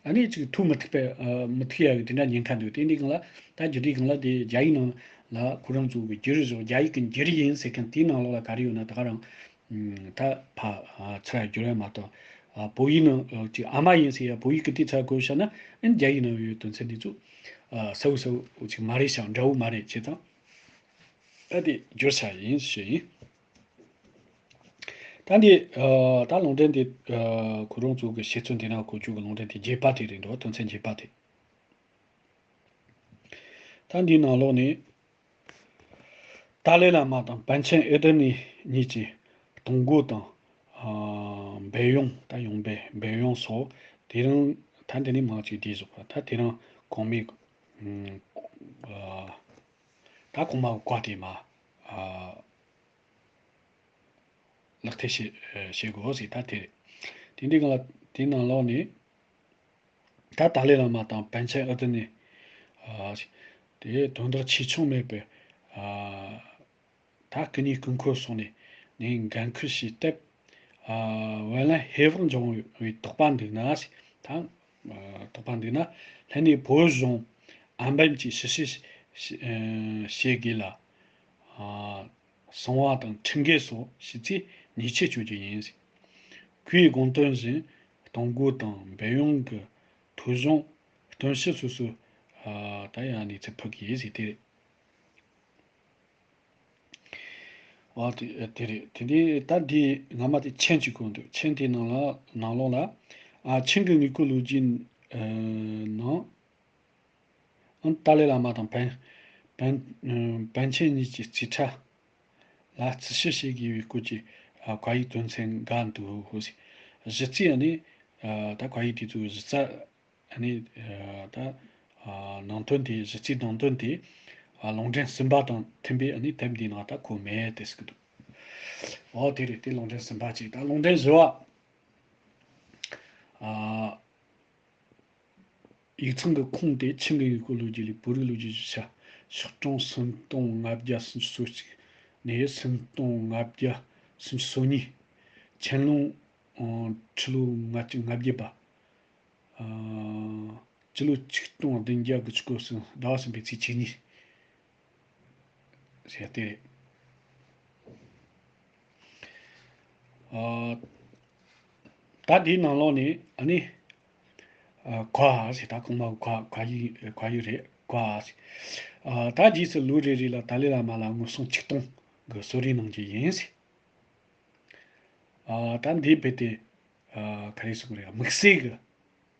ཨ་ནི་ཅིག་ཐུག་མི་ཐུབ་པའི་ཨ་མི་ཐུབ་ཡ་གི་དེ་འདྲ་ཉེན་ཁ་འདུག་དེ་འདྲའི་སྒང་ལ་ད་རྒྱུ་དེའི་སྒང་ལ་དེ་རྒྱ་ཡིག་ནང་ལ་ཁོ་རང་ཚོ་གི་བསྒྱུར་བཞག་རྒྱ་ཡིག་གི་འགྱུར་ཡིན་ཟེར་མཁན་དེའི་ནང་ལོགས་ལ་ག་རེ་ཡོད་ན་ད་ག་རང་ད་ཕ་ཚུར་བསྒྱུར་ཡ་མ་གཏོགས་ཨ་བོད་ཡིག་ནང་ཅིག་ཨ་མ་ཡིན་ཟེར་ཡ་བོད་ཡིག་གི་དེ་ཚུར་བཀོལ་བཞག་ན་ཨ་ནི་རྒྱ་ཡིག་ནང་ཡོད་དོན་ཚན་དེ་ཚོ་ཨ་གསལ་བོ་གསལ་བོ་ཅིག་མ་རེད་ཤག་འདྲ་བོ་མ་རེད་བྱས་ཙང་ཨ་དེ་བསྒྱུར་བཞག་ཡིན་ཞུ་ཡིན། ད་འདི་ཨ་ད་ལུང་འདྲེན་དེ་ཨ་ཁོ་རང་ཚོ་གི་བཤད་ཚུལ་འདི་ན་ཁོ་ཚོ་གི་ལུང་འདྲེན་དེ་རྒྱས་པ་དེ་རེད་འགྲོ་དོན་ཚན་རྒྱས་པ་དེ། ད་འདིའི་ནང་ལོགས་ནས་ཏཱ་ལའི་བླ་མ་དང་པཎ་ཆེན་ཨེ་ཏི་ནི་གཉིས་ཀྱི་གཏོང་སྒོ་དང་ཨ་སྦས་ཡོང་ད་ཡོང་འབབ་སྦས་ཡོང་སོགས་དེ་རིང་ད་འདི་ནས་མང་ཅིག་བསྡུས་བཞག་པ་ད་དེ་རིང་གོང་མའི་ཨ་ད་གོང་མ་གི་བཀའ་དེ་མ་ཨ། ལག་བསྟར་བྱེད་བྱེད་དགོས་ཟེར་ད་དེ་རེད། དེ་འདྲའི་སྒང་ལ་དེའི་ནང་ལོགས་ནས་ད་ཏཱ་ལའི་བླ་མ་དང་པཎ་ཆེན་ཨེ་ཏི་ནི་ཨ་དེ་དོན་དག་ཆེ་ཆུང་མེད་པའི་ཨ་ད་སྐུ་ཉིད་སྐུ་འཁོར་སོང་ནས་ནས་འགན་ཁུར་བྱས་སྟབས་ཨ་བར་ལ་ཧེ་བག་འབྱུང་བའི་དོགས་པ་འདུག་ན་ཟེར་ད་ཨ་དོགས་པ་འདུག་ན་ལྷན་ནས་བོད་གཞུང་ཨ་འབམ་གྱི་ཞི་བྱེད་བྱེད་དགོས་ལ་ཨ། གསང་བ་དང་ཁྲིམས་འགལ་སོགས་ཞི་བྱེད་ཉེས་ཆད་གཅོད་རྒྱུ་ཡིན། ཁོའི་དགོངས་དོན་བཞིན་གཏོང་སྒོ་དང་སྦས་ཡོང་གི་ཐོ་གཞུང་སྟོན་བྱེད་སོ་སོ་ད་ཡང་གནས་ཚུལ་ཕུད་ཀྱི་ཡིན་ཟེར་དེ་རེད། ཨ་དེ་དེ་རེད། དེ་འདྲའི་ད་འདི་སྔ་མ་དེ་མཆན་གཅིག་བཀོད་འདུག་མཆན་དེའི་ནང་ལ་ནང་ལོགས་ལ་ཨ་ཆིང་གི་དངོས་པོའི་ལོ་རྒྱུས་ནང་། ཨང་། ཏཱ་ལའི་བླ་མ་དང་པཎ་པཎ་པཎ་ཆེན་གཉིས་ཀྱི་རྩིས་ཁྲ་ལ་རྩིས་ཞིབ་བྱེད་དགོས་པའི་སྐོར་གྱི་ཨ་བཀའ་ཡིག་དོན་ཚན་འགའ་འདུག་ཧོ་ཟེར། གཞི་རྩའི་ཨ་ནི་ཨ་ད་བཀའ་ཡིག་དེ་ཚོའི་གཞི་རྩ་ཨ་ནི་ཨ་ད་ཨ་ནང་དོན་དེ་གཞི་རྩའི་ནང་དོན་དེ་ཨ་ལུང་འདྲེན་གསུམ་པ་དང་མཐུན་པའི་ཨ་ནི་དེབ་འདིའི་ནང་ད་གོ་མེད་དེ་ཟེར་གི་འདུག་འོ་དེ་རེད། དེ་ལུང་འདྲེན་གསུམ་པ་གཅིག་ད་ལུང་འདྲེན་བཞི་པ་ཨ། ཡིག་ཚང་གི་ཁུངས་དེ་ཆིང་གི་དངོས་པོའི་ལོ་རྒྱུས་ལས་བོད་རིགས་ལོ་རྒྱུས་ཀྱི་ཆ། ཕྱག་གྲངས་སུམ་སྟོང་ལྔ་བརྒྱ་སུམ་ཅུ་སོ་གཅིག་ནས་སུམ་སྟོང་ལྔ་བརྒྱ་སུམ་ཅུ་སོ་གཉིས། ཆན་ལུང་ཁྲི་ལོ་ལྔ་བཅུ་ང་བརྒྱད་པ། སྤྱི་ལོ་ཆིག་སྟོང་བདུན་བརྒྱ་དགུ་བཅུ་གོ་གསུམ་ཟླ་བ་གསུམ་པའི་ཚེས་བཅུ་གཉིས། ཟེར་ཏེ། ཨ། ད་འདིའི་ནང་ལོགས་ནས་ཨ་ནི། ཨ་གོ་ཨ་ཟེར་ད་གོང་མ་གོ་གོ་ཡི་གོ་ཡི་རེད་གོ་ཨ་ཟེར། ཨ་ད་རྗེས་སུ་ལོ་རེ་རེ་ལ་ཏཱ་ལའི་བླ་མ་ལ་དངུལ་སྲང་ཆིག་སྟོང་གི་གསོལ་རས་གནང་རྒྱུ་ཡིན་ཟེར། ཨ་ད་འདི་རྦད་དེ་ཨ་ག་རེ་གསུངས་རེད། དམིགས་བསལ་གྱི་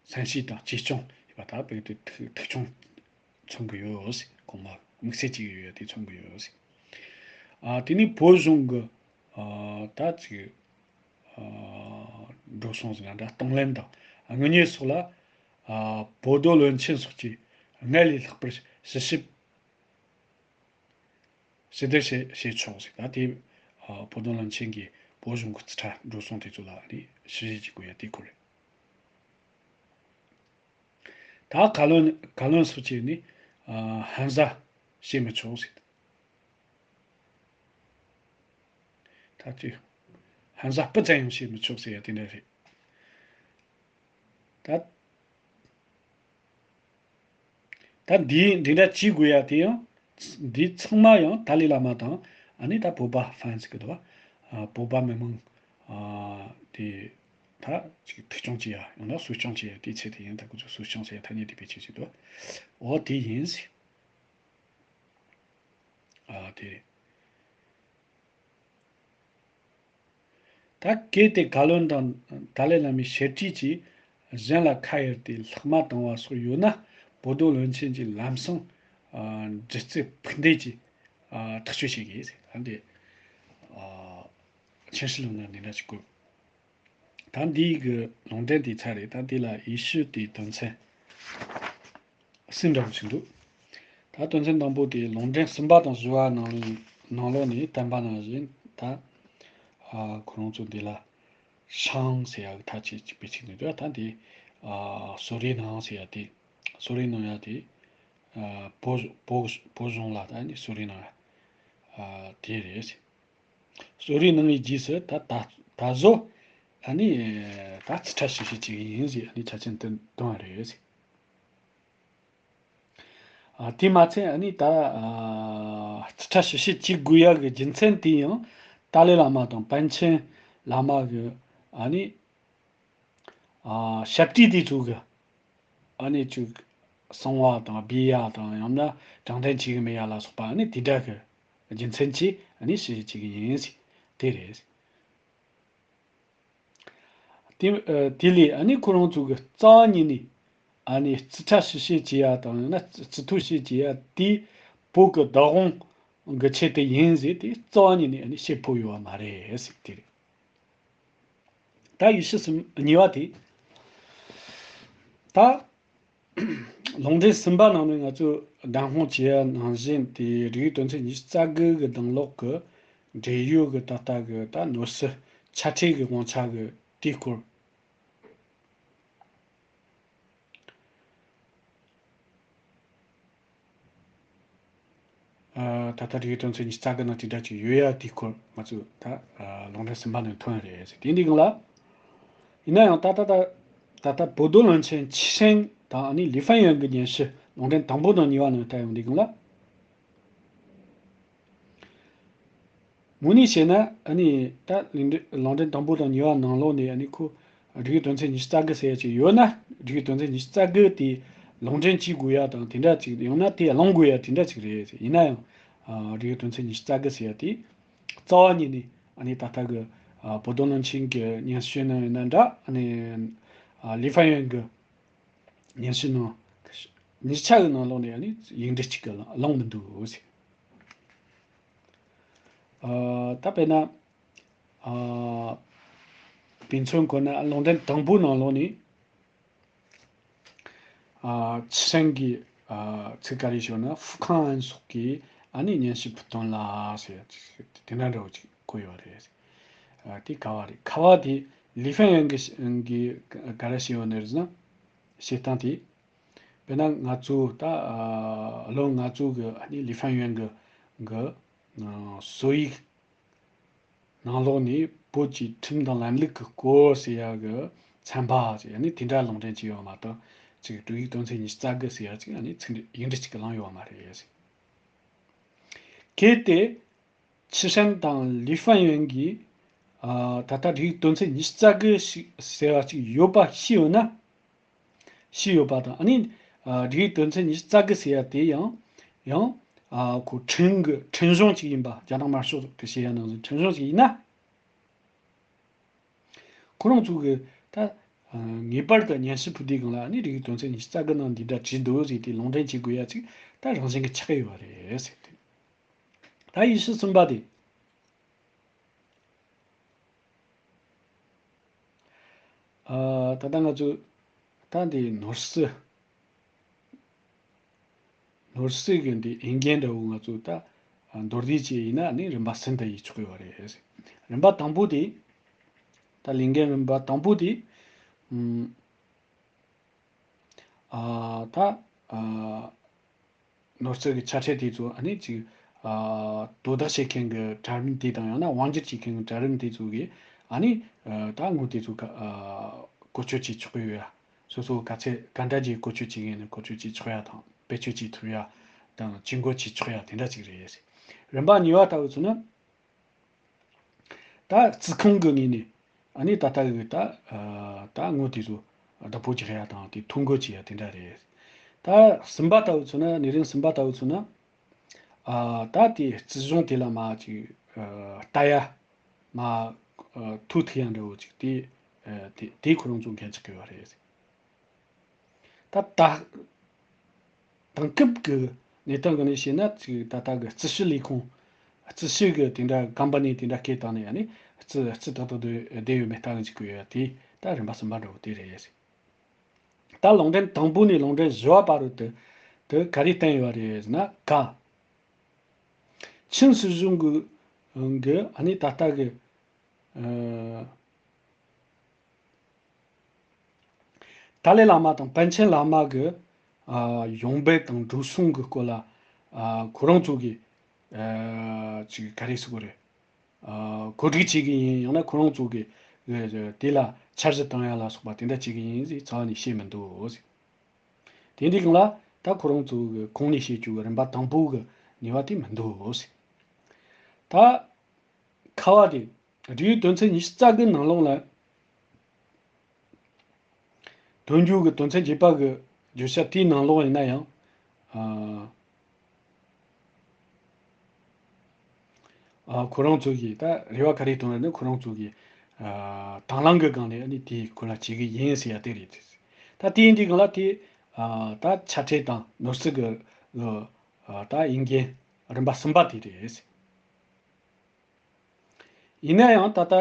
བསམ་ཤེས་དང་གཅེས་སྐྱོང་ཡོད་པ་དག་རྦད་དེ་ཐུགས་ཐུགས་སྐྱོང་མཚོན་གྱི་ཡོད། གོང་མ་དམིགས་བསལ་གཅིག་ཡོད་དེ་མཚོན་གྱི་ཡོད། ཨ་དེ་ནི་བོད་གཞུང་གི་ཨ་ད་ཅིག་ཨ་འགྲོ་སོང་ཟིན་འདྲ་གཏོང་ལེན་དང་དངུལ་གཉེར་སོགས་ལ་ཨ་བོད་རྡོར་བློན་ཆེན་སོགས་ཀྱིས་སྔར་ལས་ལྷག་པར་ཞིབ་ཞིབ་ཞིབ་བསྡུར་བྱེད་བྱེད་ཆོག་ཟེར། ད་དེ་ཨ་བོད་དོན་བློན་ཆེན་གྱིས་བོད་གཞུང་གི་རྩིས་ཁྲ་འགྲོ་སོང་དེ་ཚོ་ལ་ནི་ཞིབ་བཤེར་བྱེད་དགོས་ཡ་དེ་སྐོར་རེད། ད་བཀའ་བློན་བཀའ་བློན་སོགས་ཀྱིས་ནི་ཨ་ཧམ་ཟ་བྱེད་མི་ཆོག་ཟེར། ད་ཅི་ཧམ་ཟ་སྤུ་ཙམ་ཡང་བྱེད་མི་ཆོག་ཟེར་ཡ་དེ་འདྲ་རེད། ད། ད་འདིའི་འདི་འདྲ་བྱེད་དགོས་ཡ་དེ་ཡང་འདི་ཚང་མ་ཡང་ཏཱ་ལའི་བླ་མ་དང་ཨ་ནི་ད་བོད་པ་ཧྥན་སི་གི་འདུག་བ། བོད་པ་མི་མང་དེ་ད་ཅིག་ཐུགས་སྐྱོང་བྱེད་ཡ་ཡང་ན་གསོ་སྐྱོང་བྱེད་ཡ་དེའི་ཆེད་དུ་ཡིན། ད་ཁོ་ཚོ་གསོ་སྐྱོང་བྱེད་ཡ་ཐ་སྙད་དེ་བེད་སྤྱོད་བྱེད་འདུག་འོ་དེ་ཡིན། ཨ་དེ་རེད། ད་གལ་ཏེ་བཀའ་བློན་དང་ཏཱ་ལའི་བླ་མའི་ཞལ་དཀྲིས་ཀྱིས་གཞན་ལ་ཁ་གཡར་ཏེ་ལྷག་མ་བཏང་བ་སོགས་ཡོད་ན་བོད་རྡོར་བློན་ཆེན་གྱིས་ལམ་སང་ཨ་སྒྲིག་རྩད་ཕུགས་འདེད་ཀྱིས་ཨ་ཐག་གཅོད་བྱེད་དགོས་ཟེར། ད་འདི་ཨ་ཆིན་ཧྲི་ལུང་ན་འདི་འདྲ་ཞིག་བཀོད། ད་འདིའི་གི་ལུང་འདྲེན་དེ་ཚར་རེད། ད་འདི་ལ་ཡེ་ཤུ་དེའི་དོན་ཚན་གསུམ་འདྲ་བོ་ཞིག་འདུག་ད་དོན་ཚན་དང་པོ་དེ་ལུང་འདྲེན་གསུམ་པ་དང་བཞི་བ་ནང་ནང་ལོགས་ནས་བསྟན་པ་ནང་བཞིན་ད་ཨ་ཁོ་རང་ཚོ་འདི་ལ་ཤང་ཟེར་ཡག་གི་ཐ་ཆད་ཅིག་དཔེ་ཆ་ནས་འདུག་ད་འདི་ཨ་གསོལ་རས་གནང་ཟེར་ཡག་དེ་གསོལ་རས་གནང་ཡག་དེ་ཨ་བོད་བོད་བོད་གཞུང་ལ་ད་ནི་གསོལ་རས་གནང་ཡག་ཨ་དེ་རེད། གསོལ་རས་གནང་བའི་རྗེས་སུ་ད་ད་ད་གཟོད་ ཨ་ནི་ད་རྩིས་ཁྲ་ཞིབ་བཤེར་བྱེད་ཀྱི་ཡིན་ཟེར་ཨ་ནི་ཆ་རྐྱེན་དེ་བཏོན་པ་རེད་ཟེར། ཨ། དེ་མ་ཚད་ཨ་ནི་ད་ཨ་རྩིས་ཁྲ་ཞིབ་བཤེར་བྱེད་དགོས་ཡག་གི་རྒྱུ་མཚན་དེ་ཡང་ཏཱ་ལའི་བླ་མ་དང་པཎ་ཆེན་བླ་མ་གི་ཨ་ནི་ཨ་ཞབས་ཁྲ་དེ་ཚོ་གི་ཨ་ནི་ཅིག་གསང་བ་དང་སྦས་ཡ་དང་ཡང་ན་དྲང་བདེན་བྱེད་ཀྱི་མེད་ཡ་ལ་སོགས་པ་ཨ་ནི་དེ་འདྲ་གི་རྒྱུ་མཚན་གྱིས་ཨ་ནི་ཞིབ་བཤེར་བྱེད་ཀྱི་ཡིན་ཟེར་དེ་རེད། དེ་ཨ་དེ་ལས་ཨ་ནི་ཁོ་རང་ཚོ་གི་རྩ་བ་ཉིད་ནས་ཨ་ནི་རྩིས་ཁྲ་ཞིབ་བཤེར་བྱེད་ཡ་དང་ཡང་ན་རྩིས་ཐོ་ཞིབ་བྱེད་ཡ་དེ་བོད་ཀྱི་བདག་དབང་གི་ཆེད་དུ་ཡིན་ཟེར་དེ་རྩ་བ་ཉིད་ནས་ཨ་ནི་བཤད་ཕོད་ཡོད་པ་མ་རེད་ཟེར་དེ་རེད། ད་ཡེ་ཤུ་གཉིས་པ་དེ། ད་ལུང་འདྲེན་གསུམ་པ་ནང་ནས་ང་ཚོས་བདམས་དཔང་བྱས་པ་ནང་བཞིན་དེ་རིགས་དོན་ཚན་ཉི་ཤུ་རྩ་དགུ་གི་གདམས་ངག་གི་འབྲེལ་ཡོད་ཀྱི་ད་ལྟ་གི་ད་ནོར་སྲིད་ཆ་འཕྲིན་གྱི་དབང་ཆ་གི་དེའི་སྐོར། ཨ། ད་ལྟ་རིགས་དོན་ཚན་ཉི་ཤུ་རྩ་དགུ་ནང་དེ་འདྲ་ཅིག་ཡོད་ཡ་དེའི་སྐོར་ང་ཚོས་ད་ཨ་ལུང་འདྲེན་གསུམ་པ་ནས་ཐོན་རེད་ཟེར་དེ་འདི་གང་ལ། ཡིན་ན་ཡང་ད་ལྟ་ད་ད་ལྟ་བོད་རྡོར་བློན་ཆེན་ཆི་ཧྲན་དང་ཨ་ནི་ལི་ཧྥན་ཡོན་གྱི་སྙན་ཞུ་ལུང་འདྲེན་དང་པོ་དང་གཉིས་པ་ནང་ལྟ་ཡོང་དུས་སྒང་ལ། དངོས་གནས་བཤད་ན་ཨ་ནི་ད་ལུང་འདྲེན་ལུང་འདྲེན་དང་པོ་དང་གཉིས་པ་ནང་ལོགས་ནས་ཨ་ནི་ཁོ་རིགས་དོན་ཚན་ཉི་ཤུ་རྩ་དགུ་ཟེར་ཡ་ཅིག་ཡོད་ན་རིགས་དོན་ཚན་ཉི་ཤུ་རྩ་དགུ་དེ་ལུང་འདྲེན་བྱེད་དགོས་ཡ་དང་དེ་འདྲ་ཅིག་ཡང་ན་དེ་བླང་དགོས་ཡ་དེ་འདྲ་ཅིག་རེད། ཡིན་ན་ཡང་ཨ་རིགས་དོན་ཚན་ཉི་ཤུ་རྩ་དགུ་ཟེར་ཡ་དེ་རྩ་བ་ཉིད་ནས་ཨ་ནི་ད་ལྟ་གི་ཨ་བོད་རྡོར་བློན་ཆེན་གྱི་སྙན་ཞུ་ནང་ཡིན་ན་འདྲ་ཨ་ནི་ཨ་ལི་ཧྥན་ཡོན་གྱི་སྙན་ཞུ་ནང་། ཉིས་ཆ་གི་ནང་ལོགས་ནས་ཡང་ནི་ཡིག་འབྲུ་གཅིག་གི་བླང་མི་འདུག་ཟེར། ཨ་ད་དཔེར་ན་ཨ་དཔེ་མཚོན་བཀོད་ན་ལུང་འདྲེན་དང་པོའི་ནང་ལོགས་ནས་ཨ་ཆི་ཧྲན་གྱིས་ཨ་ཚིག་ག་རེ་ཞུ་ན་ཧྥུ་ཁང་ཨན་སོགས་ཀྱིས་ཨ་ནི་སྙན་ཞུ་ཕུལ་དོན་ལ་ཟེར་དེ་འདྲ་འདྲ་བོ་ཅིག་བཀོད་ཡོད་རེད། ཨ་དེ་ག་བ་རེད། ཁ་བ་དེ་ལི་ཧྥན་ཡོན་གྱི་གི་ག་རེ་ཞུས་ཡོད་ནི་རེད་ཟེར་ན་བཤད་སྟངས་དེ། དཔེར་ན་ང་ཚོ་ད་ཨ་བློན་ང་ཚོ་གི་ཨ་ནི་ལི་ཧྥན་ཡོན་གི་གི་ཨ་སྲོལ་ཡིག་ནང་ལོགས་ནས་བོད་ཀྱི་ཁྲིམས་དང་ལམ་ལུགས་ཀྱི་སྐོར་ཟེར་ཡ་གི་ཚན་པ་ཟེར་ཡ་ནི་དེ་འདྲ་ལུང་འདྲེན་བྱས་ཡོད་མ་གཏོགས་ཅིག་འབྲུག་ཡིག་དོན་ཚན་ཉི་ཤུ་རྩ་དགུ་ཟེར་ཡ་ཅིག་ཨ་ནི་ཚིག་འབྲུ་ཡིག་འབྲུ་གཅིག་གི་བླངས་ཡོད་མ་རེད་ཟེར། གལ་ཏེ། ཆི་ཧྲན་དང་ལི་ཧྥན་ཡོན་གྱིས་ཨ་ད་ལྟ་རིགས་དོན་ཚན་ཉི་ཤུ་རྩ་དགུ་ཞིག་ཟེར་བ་ཅིག་ཡོད་པ་ཤེས་ཡོད་ན། ཤེས་ཡོད་པ་དང་ཨ་ནི་ཨ་རིགས་དོན་ཚན་ཉི་ཤུ་རྩ་དགུ་ཟེར་ཡ་དེ་ཡང་ཡང་ཨ་ཁོ་ཁྲིམས་ཀྱི་ཁྲིམས་གཞུང་ཅིག་ཡིན་པ་རྒྱ་ནག་དམར་ཤོག་གིས་བཤད་ཡ་ནང་བཞིན་ཁྲིམས་གཞུང་ཅིག་ཡིན་ན། ཁོ་རང་ཚོ་གི་ད་ཨ་ངེས་པར་དུ་སྙན་ཞུ་ཕུལ་དུས་སྒང་ལ་ཨ་ནི་རིགས་དོན་ཚན་ཉི་ཤུ་རྩ་དགུ་ནང་འདི་འདྲ་བྲིས་འདུག་ཟེར་དེ་ལུང་འདྲེན་བྱེད་དགོས་ཡ་ཅིག་ད་རང་བཞིན་གྱི་ཆགས་ཡོད་པ་རེད་ཟེར་ཏེ། ད་ཡེ་ཤུ་གསུམ་པ་དེ། ཨ་ད་ལྟ་ང་ཚོས་ད་འདི་ནོར་སྲིད། ནོར་སྲིད་ཀྱི་འདི་ཨིན་རྒྱན་འདྲ་བོ་ང་ཚོས་ད་མདོར་བསྡུས་བྱས་ཡིན་ན་ནི་རིམ་པ་གསུམ་དུ་ཡིས་ཆོག་ཡོད་རེད། རིམ་པ་དང་པོ་དེ་ད་ལས་འགན་རིམ་པ་དང་པོ་དེ་ཨ་ད་ཨ་ནོར་སྲིད་ཀྱི་ཆ་ཁྲལ་དེ་ཚོ་ཨ་ནི་ཅིག་ཨ་དོ་བདག་བྱེད་མཁན་གྱི་གྲལ་རིམ་དེ་དང་ཡང་ན་དབང་སྒྱུར་བྱེད་མཁན་གྱི་གྲལ་རིམ་དེ་ཚོ་གིས་ཨ་ནི་ཨ་ད་དངུལ་དེ་ཚོ་ཨ་བཀོལ་སྤྱོད་བྱེད་ཆོག་གི་ཡོད་ཡ། སོ་སོ་ག་ཚད་ག་འདྲ་ཅིག་བཀོལ་སྤྱོད་བྱེད་མཁན་ནི་བཀོལ་སྤྱོད་བྱེད་ཆོག་ཡ་དང་བེད་སྤྱོད་བྱེད་ཐུབ་ཡ་དང་ཇུས་འགོད་བྱེད་ཆོག་ཡ་དེ་འདྲ་ཅིག་རེད། རིམ་པ་གཉིས་པ་ལྟ་བུ་ཚོ་ནི། ད་རྩིས་ཁང་གི་ངོས་ནས་ཨ་ནི་ད་ལྟ་གི་ད་ཨ་ད་དངུལ་དེ་ཚོ་བདག་པོ་རྒྱག་ཡ་དང་དེ་ཐོ་འགོད་བྱེད་ཡ་དེ་འདྲ་རེད། ད་གསུམ་པ་ལྟ་བུ་ཚོ་ན་ལས་རིམ་གསུམ་པ་ལྟ་བུ་ཚོ་ན་ཨ་ད་དེ་རྩིས་གཞུང་དེ་ལ་མ་ཅིག་ཨ་ལྟ་ཡ་མ་ཨ་ཐོ་ཐིག་ཡ་འདྲ་བོ་ཅིག་དེ་ཨ་དེ་དེ་ཁོ་རང་ཚོ་འགན་ཆགས་ཀྱི་ཡོད་རེད། ད་ད་དེང་སྐབས་ཀྱི་གནས་སྟངས་ཀྱི་ནས་བཤད་ན་ཅིག་ད་ལྟ་གི་རྩིས་ཞིབ་ལས་ཁུངས་རྩིས་ཞིབ་ཀྱི་དེ་འདྲ་ཀམ་པ་ནི་དེ་འདྲ་སྐད་བཏང་ནས་ཡ་ནི་རྩིས་རྩིས་ཏག་ཏག་ཏུ་བསྡད་ཡོད་མེད་ལྟ་གི་འཇུག་གི་ཡོད་ཡ་དེ་ད་རིམ་པ་གསུམ་པ་འདྲ་བོ་དེ་རེད། ད་ལུང་འདྲེན་དང་པོ་ནས་ལུང་འདྲེན་བཞི་པ་བར་དུ་དེ་ག་རེ་བསྟན་ཡོད་རེད་ཟེར་ན་ཀ། ཆིན་སྲིད་གཞུང་གི་གི་ཨ་ནི་ད་ལྟ་གི་ཨ། ཏཱ་ལའི་བླ་མ་དང་པཎ་ཆེན་བླ་མ་གི་ཨ་ཡོང་འབབ་དང་འགྲོ་སོང་གི་སྐོར་ལ་ཨ་ཁོ་རང་ཚོ་གི་ཨ་ཅིག་ག་རེ་ཟེར་དགོས་རེད། ཨ་གོ་སྒྲིག་བྱེད་ཀྱི་ཡིན། ཡང་ན་ཁོ་རང་ཚོ་གི་ དེ་ལ་འཆར་གཞི་བཏང་ཡ་ལ་སོགས་པ་དེ་འདྲ་བྱེད་ཀྱི་ཡིན་ཟེར་རྩ་བ་ནས་བཤད་མི་འདུག་ཟེར། དེ་འདྲའི་སྒང་ལ་ད་ཁོ་རང་ཚོ་གི་གོང་ནས་བཤད་རྒྱུ་གི་རིམ་པ་དང་པོ་གི་ནུས་པ་དེ་མི་འདུག་ཟེར། ད་ཁ་བ་དེ་འབྲེལ་ཡོད་དོན་ཚན་ཉི་ཤུ་རྩ་དགུ་ནང་ལོགས་ལ། དོན་བརྒྱུད་ཀྱི་དོན་ཚན་བརྒྱད་པ་གི་བརྗོད་བྱ་དེའི་ནང་ལོགས་ཡིན་ན་ཡང་། ཨ། ཨ། ཁོ་རང་ཚོ་གིས་ད་རེ་བ་ག་རེ་བཏོན་ཡོད་ན། ཁོ་རང་ཚོ་གིས། ཨ། དང་བླངས་ཀྱི་སྒང་ནས་ཨ་ནི་དེ་ཁོ་ན་བྱེད་ཀྱི་ཡིན་ཟེར་ཡ་དེ་རེད། ད་དེ་ཡིན་དུས་སྒང་ལ་དེ། ཨ། ད་ཆ་འཕྲིན་དང་ནོར་སྲིད་ཀྱི། ཨ། ད་འོས་འགན་རིམ་པ་གསུམ་པ་དེ་རེད། ཡིན་ན་ཡང་ད་ལྟ་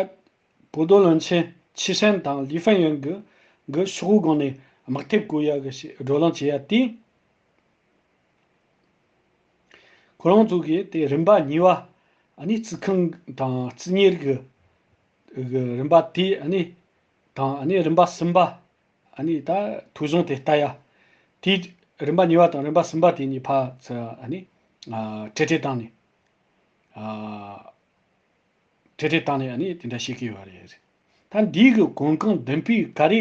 བོད་རྡོ་བློན་ཆེན་ཆི་ཧྲན་དང་ལི་ཧྥན་ཡོན་གྱི་གི་ཤོག་བུའི་སྒང་ནས་དམག་འཐབ་བཀོད་ཡག་གི་ཞིག་བགྲོ་གླེང་བྱེད་ཡ་དེ། ཁོ་རང་ཚོ་གིས་དེ་རིམ་པ་གཉིས་པ། ཨ་ནི་རྩིས་ཁང་དང་རྩིས་གཉེར་གྱི་གི་རིམ་པ་དེ། ཨ་ནི་དང་། ཨ་ནི་རིམ་པ་གསུམ་པ། ཨ་ནི་ད་ཐོ་གཞུང་དེ་ལྟ་ཡ། དེ་རིམ་པ་གཉིས་པ་དང་རིམ་པ་གསུམ་པ་དེ་གཉིས་ཕར་ཚུར། ཨ་ནི། ཨ། གྲོས་འཆར་བཏང་ནས། ཨ། གྲོས་འཆར་བཏང་ནས་ཨ་ནི་དེ་འདྲ་བཤད་ཀྱི་ཡོད་རེད། ད་འདི་གི་གོ་སྐོན་འདེམས་པས་ག་རེ།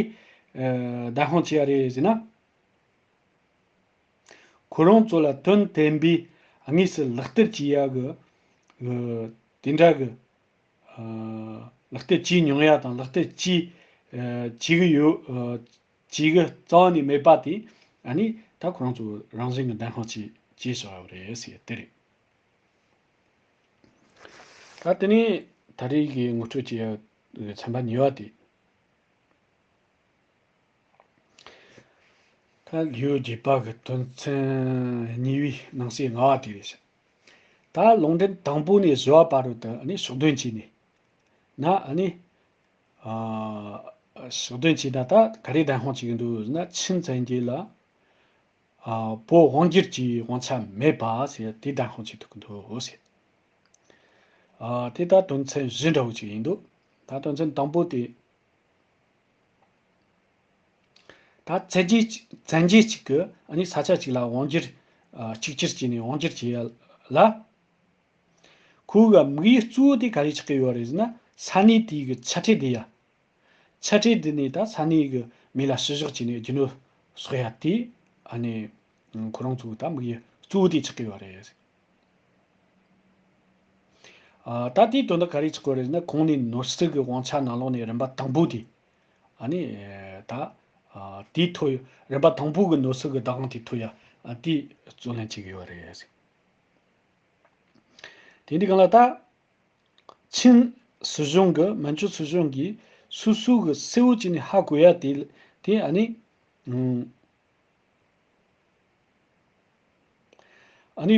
ཨ། བདམས་ཕབ་བྱས་ཡ་རེད་ཟེར་ན། ཁོ་རང་ཚོ་ལ་དོན་དམ་པའི་དངོས་སུ་ལག་བསྟར་བྱེད་ཡ་གི། ཨ། དེ་འདྲ་གི། ཨ། ལག་བསྟར་བྱེད་མྱོང་ཡ་དང་ལག་བསྟར་བྱེད། ཨ། བྱེད་ཀྱི་ཡོད། ཨ། བྱེད་ཀྱི་རྩ་བ་ནས་མེད་པ་དེ། ཨ་ནི་ད་ཁོ་རང་ཚོ་རང་བཞིན་གྱི་བདམས་ཕབ་བྱས་བྱས་སོང་བ་རེད་ཟེར་དེ་རེད། ད་དེ་ནས་ད་རེས་ཀྱི་ངོ་སྤྲོད་བྱེད་ཡ་ཚན་པ་གཉིས་པ་དེ། ད་ལེའུ་བརྒྱད་པ་གི་དོན་ཚན་གཉིས་པའི་ནང་གསེས་ལྔ་པ་དེ་རེད། ད་ལུང་འདྲེན་དང་པོ་ནས་བཞི་པ་བར་དུ་ཨ་ནི་ཕྱོགས་སྡོམ་བྱས་ནས་ན། ཨ་ནི། ཨ། ཕྱོགས་སྡོམ་བྱས་ན་ད་ག་རེ་བདམས་ཕབ་བྱེད་ཀྱི་འདུག་ཟེར་ན། ཆིན་བཙན་རྒྱལ་ལ། ཨ། བོད་དབང་སྒྱུར་གྱི་དབང་ཆ་མེད་པ་ཟེར་དེ་བདམས་ཕབ་བྱེད་ཐུབ་ཀྱི་འདུག་ཟེར། ཨ། དེ་ད་དོན་ཚན་བཞི་འདྲ་བོ་ཅིག་ཡིན་འདུག་ད་དོན་ཚན་དང་པོ་དེ། ད་བཙན་རྒྱལ་བཙན་རྒྱལ་གཅིག་གིས་ཨ་ནི་ས་ཆ་གཅིག་ལ་དབང་སྒྱུར། ཨ། གཅིག་གྱུར་བྱས་ནས་དབང་སྒྱུར་བྱེད་ཡ་ལ། ཁོ་གི་དམིགས་ཡུལ་གཙོ་བོ་དེ་ག་རེ་ཆགས་ཀྱི་ཡོད་རེད་ཟེར་ན། ས་གནས་དེའི་གི་ཆ་འཕྲིན་དེ་ཡ། ཆ་འཕྲིན་དེ་ནས་ད་ས་གནས་གི་མི་ལ་བཤུ་གཞོག་བྱས་ནས་རྒྱུ་ནོར་གསོག་ཡ་དེ། ཨ་ནི་ཁོ་རང་ཚོ་གི་ད་དམིགས་ཡུལ་གཙོ་བོ་དེ་ཆགས་ཀྱི་ཡོད་རེད། ཨ། ད་དེའི་དོན་དག་ག་རེ་ཆགས་ཀྱི་ཡོད་རེད་ཟེར་ན། གོང་ནས་ནོར་སྲིད་ཀྱི་དབང་ཆ་ནང་ལོགས་ནས་རིམ་པ་དང་པོ་དེ། ཨ་ནི། ཨ། ད། ཨ། དེའི་ཐོ་ཡོད། རིམ་པ་དང་པོ་གི་ནོར་སྲིད་ཀྱི་བདག་དབང་དེ་ཐོབ་ཡ། ཨ། དེ་རྩོད་ལེན་བྱེད་ཀྱི་ཡོད་རེད། དེ་འདི་གང་ལ་ད། ཆིན་སྲིད་གཞུང་གི། མན་ཇུ་སྲིད་གཞུང་གིས་སོ་སོ་གི་གསལ་བོ་བྱས་ནས་ཧ་གོ་ཡ་དེ། དེ་ཨ་ནི། ཨུམ། ཨ་ནི།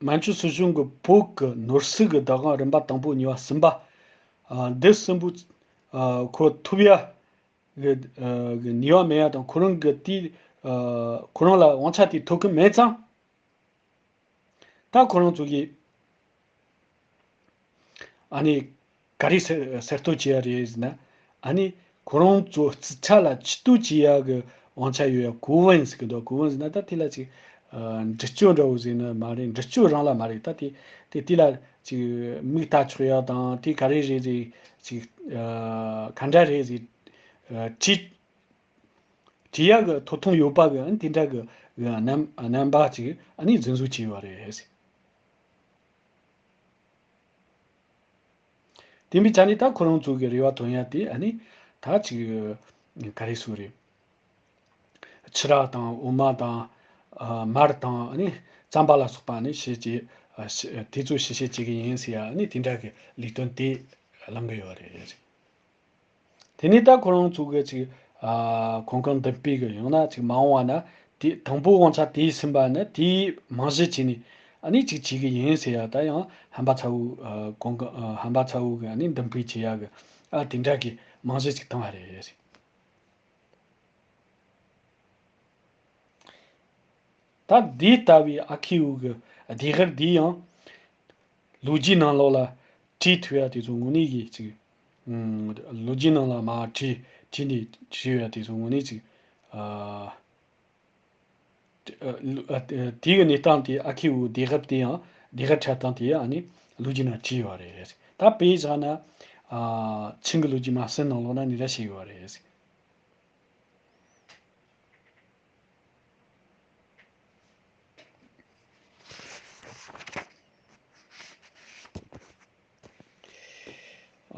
མན་ཇུ་སྲིད་གཞུང་གི་བོད་ཀྱི་ནོར་སྲིད་ཀྱི་བདག་དབང་རིམ་པ་དང་པོ་གཉིས་པ་གསུམ་པ། ཨ། འདི་གསུམ་པོ། ཨ། ཁོ་ཐོབ་ཡ་གི། ཨ། གི་ནུས་པ་མེད་ཡ་དང་། ཁོ་རང་གི་དེ། ཨ། ཁོ་རང་ལ་དབང་ཆ་དེ་ཐོབ་ཀྱི་མེད་ཙང་། ད་ཁོ་རང་ཚོ་གིས་ཨ་ནི་ག་རེ་གསལ་གསལ་སྟོན་བྱས་ཡ་རེད་ཟེར་ན། ཨ་ནི་ཁོ་རང་ཚོ་རྩིས་ཁྲ་ལ་ཆུ་གཏོར་བྱེད་ཡ་གི་དབང་ཆ་ཡོད་ཡ། གོ་བན་ཟེར་གི་འདུག་གོ་བན་ཟེར་ན་ད་དེ་ལ་ཅིག། ཨ། འདྲི་གཅོད་འདྲ་བོ་ཟེར་ན་མ་རེད། འདྲི་གཅོད་རང་ལ་མ་རེད། ད་དེ་དེ་དེ་ལ་ཅིག་མིག་ལྟ་ཆོག་ཡ་དང་། དེ་ག་རེ་རེད་ཟེར། ཅིག། ཨ། ག་འདྲ་རེད་ཟེར། ཨ། དྲིས། དྲི་ཡག་གི་ཐོབ་ཐང་ཡོད་པ་གི། ཨ་ནི་དེ་འདྲ་གི་རྣམ་རྣམ་པ་ཅིག་ཨ་ནི་འཛིན་བཟུང་བྱས་ཡོད་རེད། དེ་འདྲའི་ཆ་ནས་ད་ཁོ་རང་ཚོ་གི་རེ་བ་བཏོན་ཡ་དེ་ཨ་ནི་ད་ཅིག་ག་རེ་ཟེར་རེད། ཕྱུ་ར་དང་འོ་མ་དང་། ཨ། མར་དང་། ཨ་ནི་རྩམ་པ་ལ་སོགས་པ་ཨ་ནི་བྱེད་ཀྱི། ཨ། དེ་ཚོ་ཞིབ་བཤེར་བྱེད་ཀྱི་ཡིན་ཟེར་ཡ། ཨ་ནི་དེ་འདྲ་གི་ལས་དོན་དེ་གླེང་གི་ཡོད་རེད། དེ་ནས་ད་ཁོ་རང་ཚོ་གི་ཅིག། ཨ། གོ་སྐོན་འདེམས་པས་གི། ཡང་ན་ཅིག་མ་འོངས་པ་ན་དེ་དང་པོ་དབང་ཆ་དེ་ཟིན་པ་ན་དེའི་རྨང་གཞི་བྱས་ནས་ཨ་ནི་ཅིག་བྱེད་གི་ཡིན་ཟེར་ཡ། ད་ཡང་ཧམ་པ་ཚ་བོ། ཨ། གོ་སྐོན། ཨ། ཧམ་པ་ཚ་བོ་གི་ཨ་ནི་འདེམས་པ་བྱེད་ཡ་གི། ཨ། དེ་འདྲ་གི་རྨང་གཞི་ཅིག་བཏིང་བ་རེད། ད་འདི་ལྟ་བུའི་ཨ་ཁེའུ་གི་ལྡེབས་རིས་འདི་ཡང་ལོ་རྒྱུས་ནང་ལོགས་ལ་བྲིས་ཐུབ་ཡ་དེ་ཚོ་དངོས་གནས་ཀྱི་ཅིག། ཨུམ། ལོ་རྒྱུས་ནང་ལ་མར་བྲིས་བྲིས་ནས་བྲིས་ཡ་དེ་ཚོ་དངོས་གནས་ཅིག། ཨ། ཨ། ལོ། ཨ། དེ་གི་གནས་སྟངས་དེ། ཨ་ཁེའུ་ལྡེབས་རིས་དེ་ཡང་། ལྡེབས་རིས་འཁྲབ་སྟངས་དེ་ཡང་ཨ་ནི་ལོ་རྒྱུས་ནང་བྲིས་ཡོད་རེད། ད་དཔེ་བཞག་ན། ཨ། ཆིང་གི་ལོ་རྒྱུས་མ་ཟིན་ནང་ལོགས་ན་ནི་ར་ཞིག་ཡོད་རེད།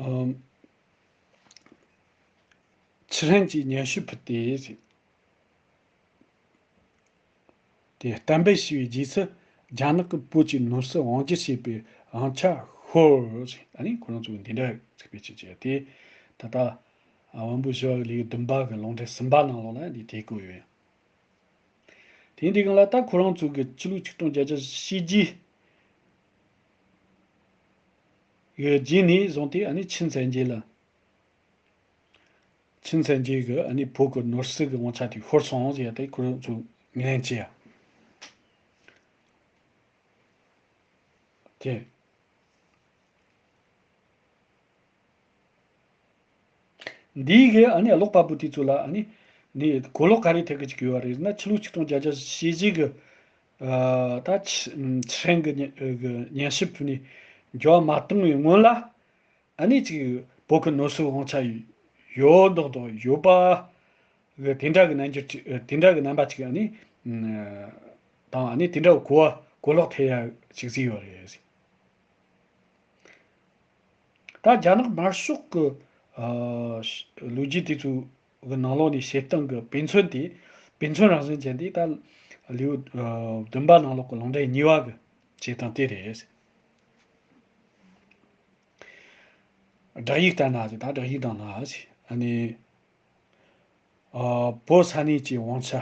ཨམ། ཆི་ཧྲན་གྱིས་སྙན་ཞུ་ཕུལ་ཏེ། དེ་གཏན་འབེབས་བྱས་པའི་རྗེས་སུ། རྒྱ་ནག་གིས་བོད་ཀྱི་ནོར་སྲིད་དབང་སྒྱུར་བྱས་པའི་དབང་ཆ་ཤོར། ཨ་ནི་ཁོ་རང་ཚོས་འདི་འདྲ་ཚིག་སྤེལ་བྱས་བྱས་ཏེ། ད་ལྟ་བོན་པོ་ཞི་བ་གི་ལེའུ་བདུན་པ་གི་ལུང་འདྲེན་གསུམ་པ་ནང་ལོགས་ལ་འདི་དེ་བཀོད་ཡོད། དེ་འདི་གང་ལ་ད་ཁོ་རང་ཚོ་གི་ཕྱི་ལོ་ཆིག་སྟོང་བརྒྱད་བརྒྱ་བཞི་བཅུ་གི་རྗེས་ནས་བཟུང་སྟེ། ཨ་ནི་ཆིན་ཚན་རྗེས་ལ། ཆིན་ཚན་རྗེས་གི་ཨ་ནི་བོད་གི་ནོར་སྲིད་གི་དབང་ཆ་དེ་ཤོར་སོང་ཟེར་ཡ་དེ་ཁོ་རང་ཚོ་ངོས་ལེན་བྱས་ཡ། དེ། འདིའི་གི་ཨ་ནི་ཀློག་པ་པོ་དེ་ཚོ་ལ་ཨ་ནི་ནི་གོ་ལོག་ག་རེ་ཐེབས་གི་ཅིག་ཡོད་རེད་ན། ཕྱི་ལོ་ཆིག་སྟོང་བརྒྱད་བརྒྱ་བཞི་བཅུ་གི། ཨ། ད་ཆི་ཆི་ཧྲན་གི་སྙན་གི་སྙན་ཞུ་ཕུལ་ནས་འགྱུར་བ་མ་བཏང་བའི་སྔོན་ལ། ཨ་ནི་ཅིག་བོད་ཀྱི་ནོར་སྲིད་དབང་ཆ་ཡོད་མདོག་མདོག་ཡོད་པ་གི་དེ་འདྲ་གི་རྣམ་འགྱུར་ཅིག་དེ་འདྲ་གི་རྣམ་པ་ཅིག་ཨ་ནི་དང་། ཨ་ནི་དེ་འདྲ་གི་གོ་བ་གོ་ལོག་ཐེབས་ཡ་ཅིག་གཟིགས་ཡོད་རེད། ད་རྒྱ་ནག་དམར་ཤོག་གི། ཨ། ལོ་རྒྱུས་དེ་ཚོ་གི་ནང་ལོགས་ནས་བཤད་སྟངས་ཀྱི་དཔེ་མཚོན་དེ། དཔེ་མཚོན་རང་བཞིན་ཅན་དེ་ད་ལེའུ་བདུན་པ་ནང་ལོགས་ཀྱི་ལུང་འདྲེན་གཉིས་པ་གི་བྱེད་སྟངས་དེ་རེད། བསྒྲགས་ཡིག་ལྟར་ན་ཟེར། ད་བསྒྲགས་ཡིག་དང་ན་ཟེར། ཨ་ནི། ཨ། བོད་ས་གནས་ཀྱི་དབང་ཆ་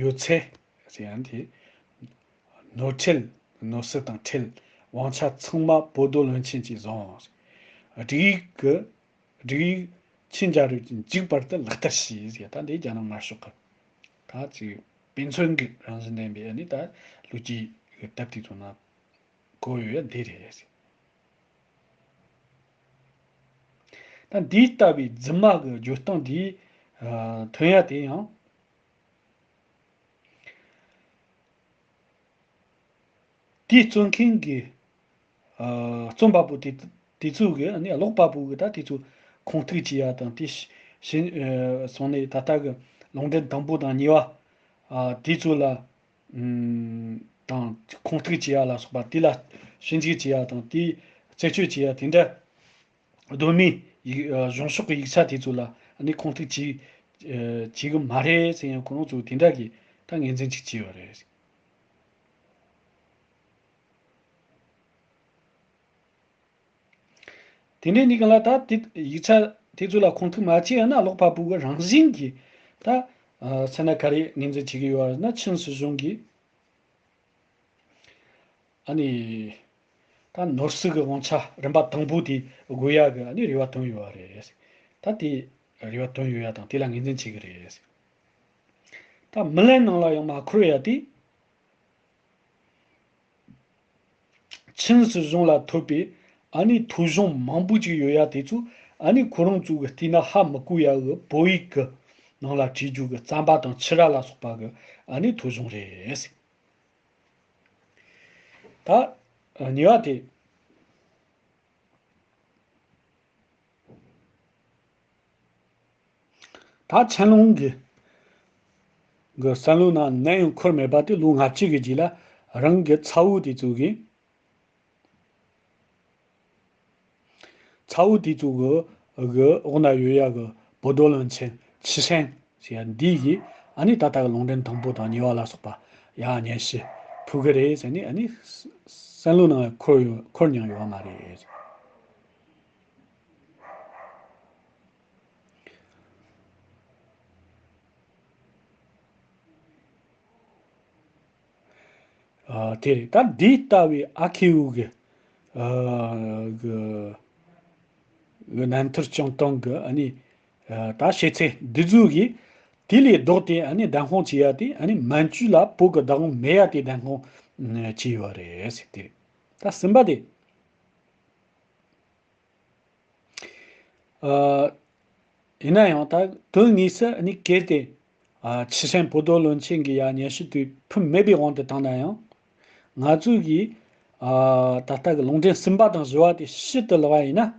ཡོད་ཚད་ཟེར་ཡང་དེ། ནོར་ཁྲལ། ནོར་སྲིད་དང་ཁྲལ། དབང་ཆ་ཚང་མ་བོད་རྡོར་བློན་ཆེན་གྱིས་བཟུང་། སྒྲིག་ཡིག་གི། སྒྲིག་ཡིག་ཆིན་རྒྱལ་རབས་ཀྱིས་མཇུག་བར་དུ་ལག་བསྟར་བྱས་ཟེར། ད་འདི་རྒྱ་ནག་དམར་ཤོག་གི་ད་ཅིག་དཔེ་མཚོན་གྱི་རང་བཞིན་ལྡན་པའི་ཨ་ནི་ད་ལོ་རྒྱུས་ཀྱི་དེབ་དེ་ཚོ་ནང་བཀོད་ཡོད་ཡ་འདི་རེད། ད་འདི་ལྟ་བུའི་རྫུན་མ་གི་བརྗོད་སྟངས་འདི། ཨ། ཐོན་ཡ་དེ་ཡང་། དེའི་རྩོམ་མཁན་གྱི། ཨ། རྩོམ་པ་པོ་དེ་དེ་ཚོ་གི་ཨ་ནི་ཀློག་པ་པོ་གི་ད་དེ་ཚོ་ཁུངས་གཏུགས་བྱེད་ཡ་དང་། དེ་ཕྱིན་སོང་ནས་ད་ལྟ་གི་ལུང་འདྲེན་དང་པོ་དང་གཉིས་པ། ཨ། དེ་ཚོ་ལ། ཨམ། དང་ཁུངས་གཏུགས་བྱེད་ཡ་ལ་སོགས་པ། དེ་ལ་ཞིབ་འཇུག་བྱེད་ཡ་དང་། དེ་རྩད་གཅོད་བྱེད་ཡ་དེ་འདྲ་གདོད་མའི་ཡིག་ཨ། གཞུང་ཕྱོགས་ཀྱི་ཡིག་ཆ་དེ་ཚོ་ལ་ཨ་ནི་ཁུངས་གཏུགས་བྱེད་ཨ། བྱེད་གི་མ་རེད་ཟེར་ཡང་ཁོ་རང་ཚོ་དེ་འདྲ་གི་ད་ངོས་འཛིན་ཅིག་བྱས་ཡོད་རེད། དེ་འདྲའི་ཉིད་ལ་ད་དེ་ཡིག་ཆ་དེ་ཚོ་ལ་ཁུངས་གཏུགས་མ་བྱས་ཡོད་ན། ཀློག་པ་པོ་གི་རང་བཞིན་གྱིས་ད། ཨ། སེམས་ནང་ག་རེ་ངོས་འཛིན་བྱེད་ཀྱི་ཡོད་རེད་ན། ཆིན་སྲིད་གཞུང་གིས་ཨ་ནི་ད་ནོར་སྲིད་ཀྱི་དབང་ཆ་རིམ་པ་དང་པོ་དེ་དགོས་ཡ་གི་ཨ་ནི་རེ་བ་བཏོན་ཡོད་རེད། ད་དེ་རེ་བ་བཏོན་ཡོད་ཡ་དང་དེ་ལ་ངོས་འཛིན་བྱེད་ཀྱི་རེད། ད་མི་ལན་ནང་ལ་ཡང་མ་འཁོར་ཡ་དེ། ཆིན་སྲིད་གཞུང་ལ་ཐོབ་པའི་ཨ་ནི་ཐོ་གཞུང་མང་པོ་ཅིག་ཡོད་ཡ་དེ་ཚོ་ཨ་ནི་ཁོ་རང་ཚོ་གི་བལྟས་ན་ཧ་མི་གོ་ཡ་གི་བོད་ཡིག་གི་ནང་ལ་བྲིས་རྒྱུ་གི་རྩམ་པ་དང་ཕྱུ་ར་ལ་སོགས་པ་གི་ཨ་ནི་ཐོ་གཞུང་རེད། ད་གཉིས་པ་དེ། ད་ཆན་ལུང་གི་གི་བསམ་བློ་ནང་ནམ་ཡང་འཁོར་མེད་པ་དེ། ལོ་ལྔ་བཅུ་གི་རྗེས་ལ་རང་གི་ཚ་བོ་དེ་ཚོ་གིས། ཚ་བོ་དེ་ཚོ་གི་གི་འོག་ན་ཡོད་ཡ་གི་བོད་རྡོར་བློན་ཆེན་ཆི་ཧྲན་ཟེར་ཡ་འདི་གིས་ཨ་ནི་ད་ལྟ་གི་ལུང་འདྲེན་དང་པོ་དང་གཉིས་པ་ལ་སོགས་པ་ཡ་སྙན་ཞུ་ཕུལ་གི་རེད་ཟེར་ནས། ཨ་ནི་བསམ་བློ་ནང་འཁོར་ཡོད། འཁོར་མྱོང་ཡོད་མ་རེད། ཨ། དེ་རེད། ད་འདི་ལྟ་བུའི་ཨ་ཁེའུ་གི་ཨ་གི་གི་རྣམ་ཐར་བྱུང་སྟངས་གི་ཨ་ནི་ཨ་ད་བཤད་ཚད་འདི་ཚོ་གིས་དེ་ལས་ལྡོག་སྟེ་ཨ་ནི་བདམས་ཁོངས་བྱེད་ཡ་དེ། ཨ་ནི་མན་ཇུ་ལ་བོད་གི་བདག་དབང་མེད་ཡ་དེ་བདམས་ཁོངས་བྱས་ཡོད་རེད་ཟེར། དེ་ད་གསུམ་པ་དེ། ཨ། ཡིན་ན་ཡང་ད་དོན་དངོས་སུ་ནི་གལ་ཏེ། ཨ། ཆི་ཧྲན་བོད་རྡོར་བློན་ཆེན་གྱི་ཡ་སྙན་ཞུ་དེ་ཕུལ་མེད་པའི་དབང་དུ་བཏང་ན་ཡང་། ང་ཚོས་ཀྱིས། ཨ། ད་ལྟ་གི་ལུང་འདྲེན་གསུམ་པ་དང་བཞི་བ་དེ་ཕྱིར་དུ་བསླུ་བ་ཡིན་ན།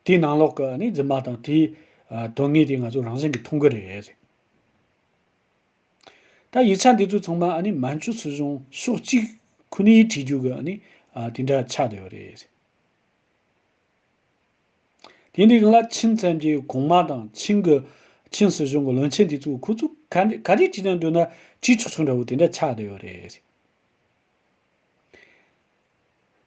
དེའི་ནང་ལོགས་ཀྱི་ཨ་ནི་རྫུན་མ་དང་དེའི་ཨ་དོན་དངོས་དེ་ང་ཚོ་རང་བཞིན་གྱིས་མཐོང་གི་རེད། ད་ཡིག་ཆ་འདི་ཚོ་ཚང་མ་ཨ་ནི་མན་ཇུ་སྲིད་གཞུང་ཕྱོགས་གཅིག་ཁོ་ནས་བྲིས་རྒྱུ་གི་ཨ་ནི་ཨ་དེ་འདྲ་ཆགས་བསྡད་ཡོད་རེད། དེ་འདྲའི་སྒང་ལ་ཆིན་བཙན་གྱི་གོང་མ་དང་ཆིན་གྱི་ཆིན་སྲིད་གཞུང་གི་བློན་ཆེན་དེ་ཚོ་ཁོ་ཚོ་ག་འདྲ་ག་རེ་བྲིས་ན་འདོད་ན་བྲིས་ཆོག་ཆོག་འདྲ་བོ་དེ་འདྲ་ཆགས་བསྡད་ཡོད་རེད།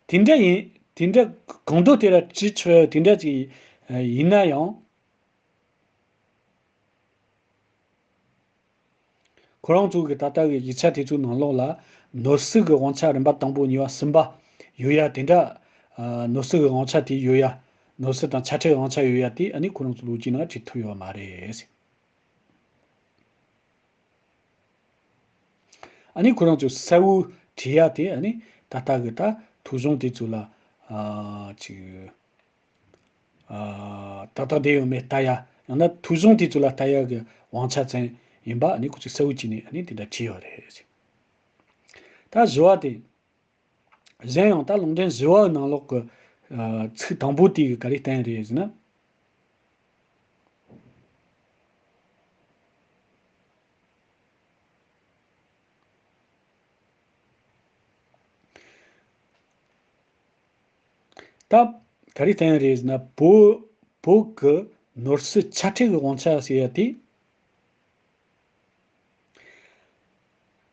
དེ་འདྲ་ཡིན། དེ་འདྲ་གང་འདོད་དེ་ར་བྲིས་ཆོག་དེ་འདྲ་ཅིག་ཡིན་ན་ཡང་། ཁོ་རང་ཚོ་གི་ད་ལྟ་གི་ཡིག་ཆ་དེ་ཚོའི་ནང་ལོགས་ལ་ནོར་སྲིད་ཀྱི་དབང་ཆ་རིམ་པ་དང་པོ་གཉིས་པ་གསུམ་པ་ཡོད་ཡ་དེ་འདྲ། ཨ་ནོར་སྲིད་ཀྱི་དབང་ཆ་དེ་ཡོད་ཡ། ནོར་སྲིད་དང་ཆ་ཁྲལ་དབང་ཆ་ཡོད་ཡ་དེ་ཨ་ནི་ཁོ་རང་ཚོ་ལོ་རྒྱུས་ནང་བྲིས་ཐུབ་ཡོད་མ་རེད། ཨ་ནི་ཁོ་རང་ཚོས་གསལ་བོ་བྲིས་ཡ་དེ་ཨ་ནི་ད་ལྟ་གི་ད་ཐོ་གཞུང་དེ་ཚོ་ལ་ཨ་ཅིག་ཨ་ཏག་ཏག་བསྡད་ཡོད་མེད་ལྟ་ཡ། ཡང་ན་ཐོ་གཞུང་དེ་ཚོ་ལ་ལྟ་ཡ་གི་དབང་ཆ་ཅན་ཡིན་པ་ཨ་ནི་ཁོ་ཚོས་གསལ་བོ་བྱས་ནས་ཨ་ནི་དེ་འདྲ་བྲིས་ཡོད་རེད། ད་བཞི་བ་དེ། གཞན་ཡང་ད་ལུང་འདྲེན་བཞི་བའི་ནང་ལོགས་ཀྱི་ཨ་ཚིག་དང་པོ་དེ་གི་ག་རེ་བསྟན་རེད་ཟེར་ན། ད་ག་རེ་བསྟན་རེད་ཟེར་ན། བོད་བོད་ཀྱི་ནོར་སྲིད་ཆ་ཁྲལ་གྱི་དབང་ཆ་ཟེར་ཡ་དེ།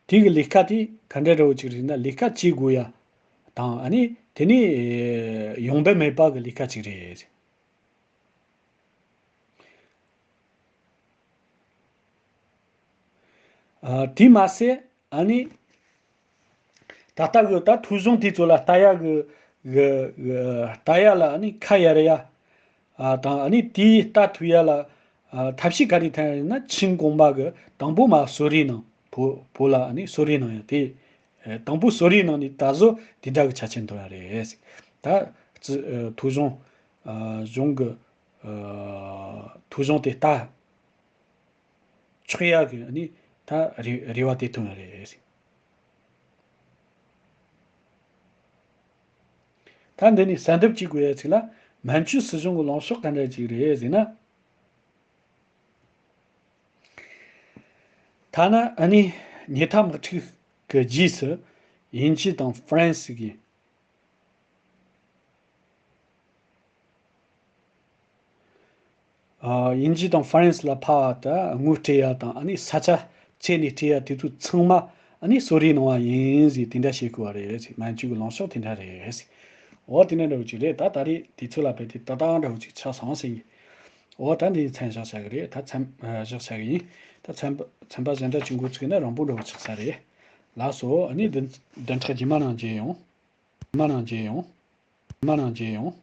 དེ་གི་ལས་ཀ་དེ་ག་འདྲ་འདྲ་བོ་ཅིག་རེད་ན། ལས་ཀ་བྱེད་དགོས་ཡ་དང་ཨ་ནི་དེ་ནི་ཡོང་འབབ་མེད་པ་གི་ལས་ཀ་ཅིག་རེད། ཨ་དེ་མ་ཟད་ཨ་ནི་ད་ལྟ་གི་ད་ཐོ་གཞུང་དེ་ཚོ་ལ་ལྟ་ཡ་གི་གི་གི་ལྟ་ཡ་ལ་ཨ་ནི་ཁ་གཡར་ཡ་ཨ་དང་ཨ་ནི་དེའི་ལྟ་ཐུབ་ཡ་ལ་ཨ་ཐབས་ཤེས་ག་རེ་བསྟན་ཡ་ཡིན་ན། ཆིན་གོང་མ་གི་དང་པོ་མ་གསོལ་རས་གནང་། བོད་བོད་ལ་ཨ་ནི་གསོལ་རས་གནང་ཡ་དེ། ཨ་དང་པོ་གསོལ་རས་གནང་ནས་ད་གཟོད་དེ་འདྲ་གི་ཆ་རྐྱེན་ཐོན་ཡ་རེད། ད་ཅི་ཨ་ཐོ་གཞུང་ཨ་གཞུང་གི་ཨ་ཐོ་གཞུང་དེ་ལྟ་ཆོག་ཡ་གི་ཨ་ནི་ད་རེ་རེ་བ་དེ་ཐོན་ཡ་རེད། ད་འདི་ནས་གསལ་འདེབས་བྱེད་དགོས་ཡ་ཅིག་ལ། མན་ཇུ་སྲིད་གཞུང་གི་ལངས་ཕྱོགས་ག་འདྲ་ཅིག་རེད་ཟེར་ན། ཐ་ན་ཨ་ནི་ཉི་ཐ་དམག་འཁྲུག་གི་རྗེས་སུ་དབྱིན་ཇི་དང་ཧྥ་རན་སི་གིས། ཨ་དབྱིན་ཇི་དང་ཧྥ་རན་སི་ལ་ཕར་ད་དངུལ་སྤྲད་ཡ་དང་ཨ་ནི་ས་ཆ་བཙལ་ནས་སྤྲད་ཡ་དེ་ཚོ་ཚང་མ་ཨ་ནི་གསོལ་རས་གནང་བ་ཡིན་ཟེར་དེ་འདྲ་བཤད་དགོས་པ་རེད་ཟེར། མན་ཇུ་གི་ལངས་ཕྱོགས་དེ་འདྲ་རེད་ཟེར། འོ་དེ་འདྲ་འདྲ་བོ་ཅིག་རེད། ད་ད་རེས་དུས་ཚོད་ལ་བབས་ཏེ་ཏག་ཏག་འདྲ་བོ་ཅིག་ཆགས་སོང་ཟེར་གི། འོ་ད་འདི་མཚམས་བཞག་བྱ་གི་རེད། ད་མཚམས་ཨ་བཞག་བྱ་གི་ཡིན། ད་ཚན་པ་ཚན་པ་གཞན་དག་ཅིག་འགོ་ཚུགས་ན་རིང་པོ་འདྲ་བོ་ཆགས་ས་རེད། ལགས་སོ། ཨ་ནི་བདུན་བདུན་ཕྲག་རྗེས་མ་ནང་མཇལ་ཡོང་། རྗེས་མ་ནང་མཇལ་ཡོང་། རྗེས་མ་ནང་མཇལ་ཡོང་།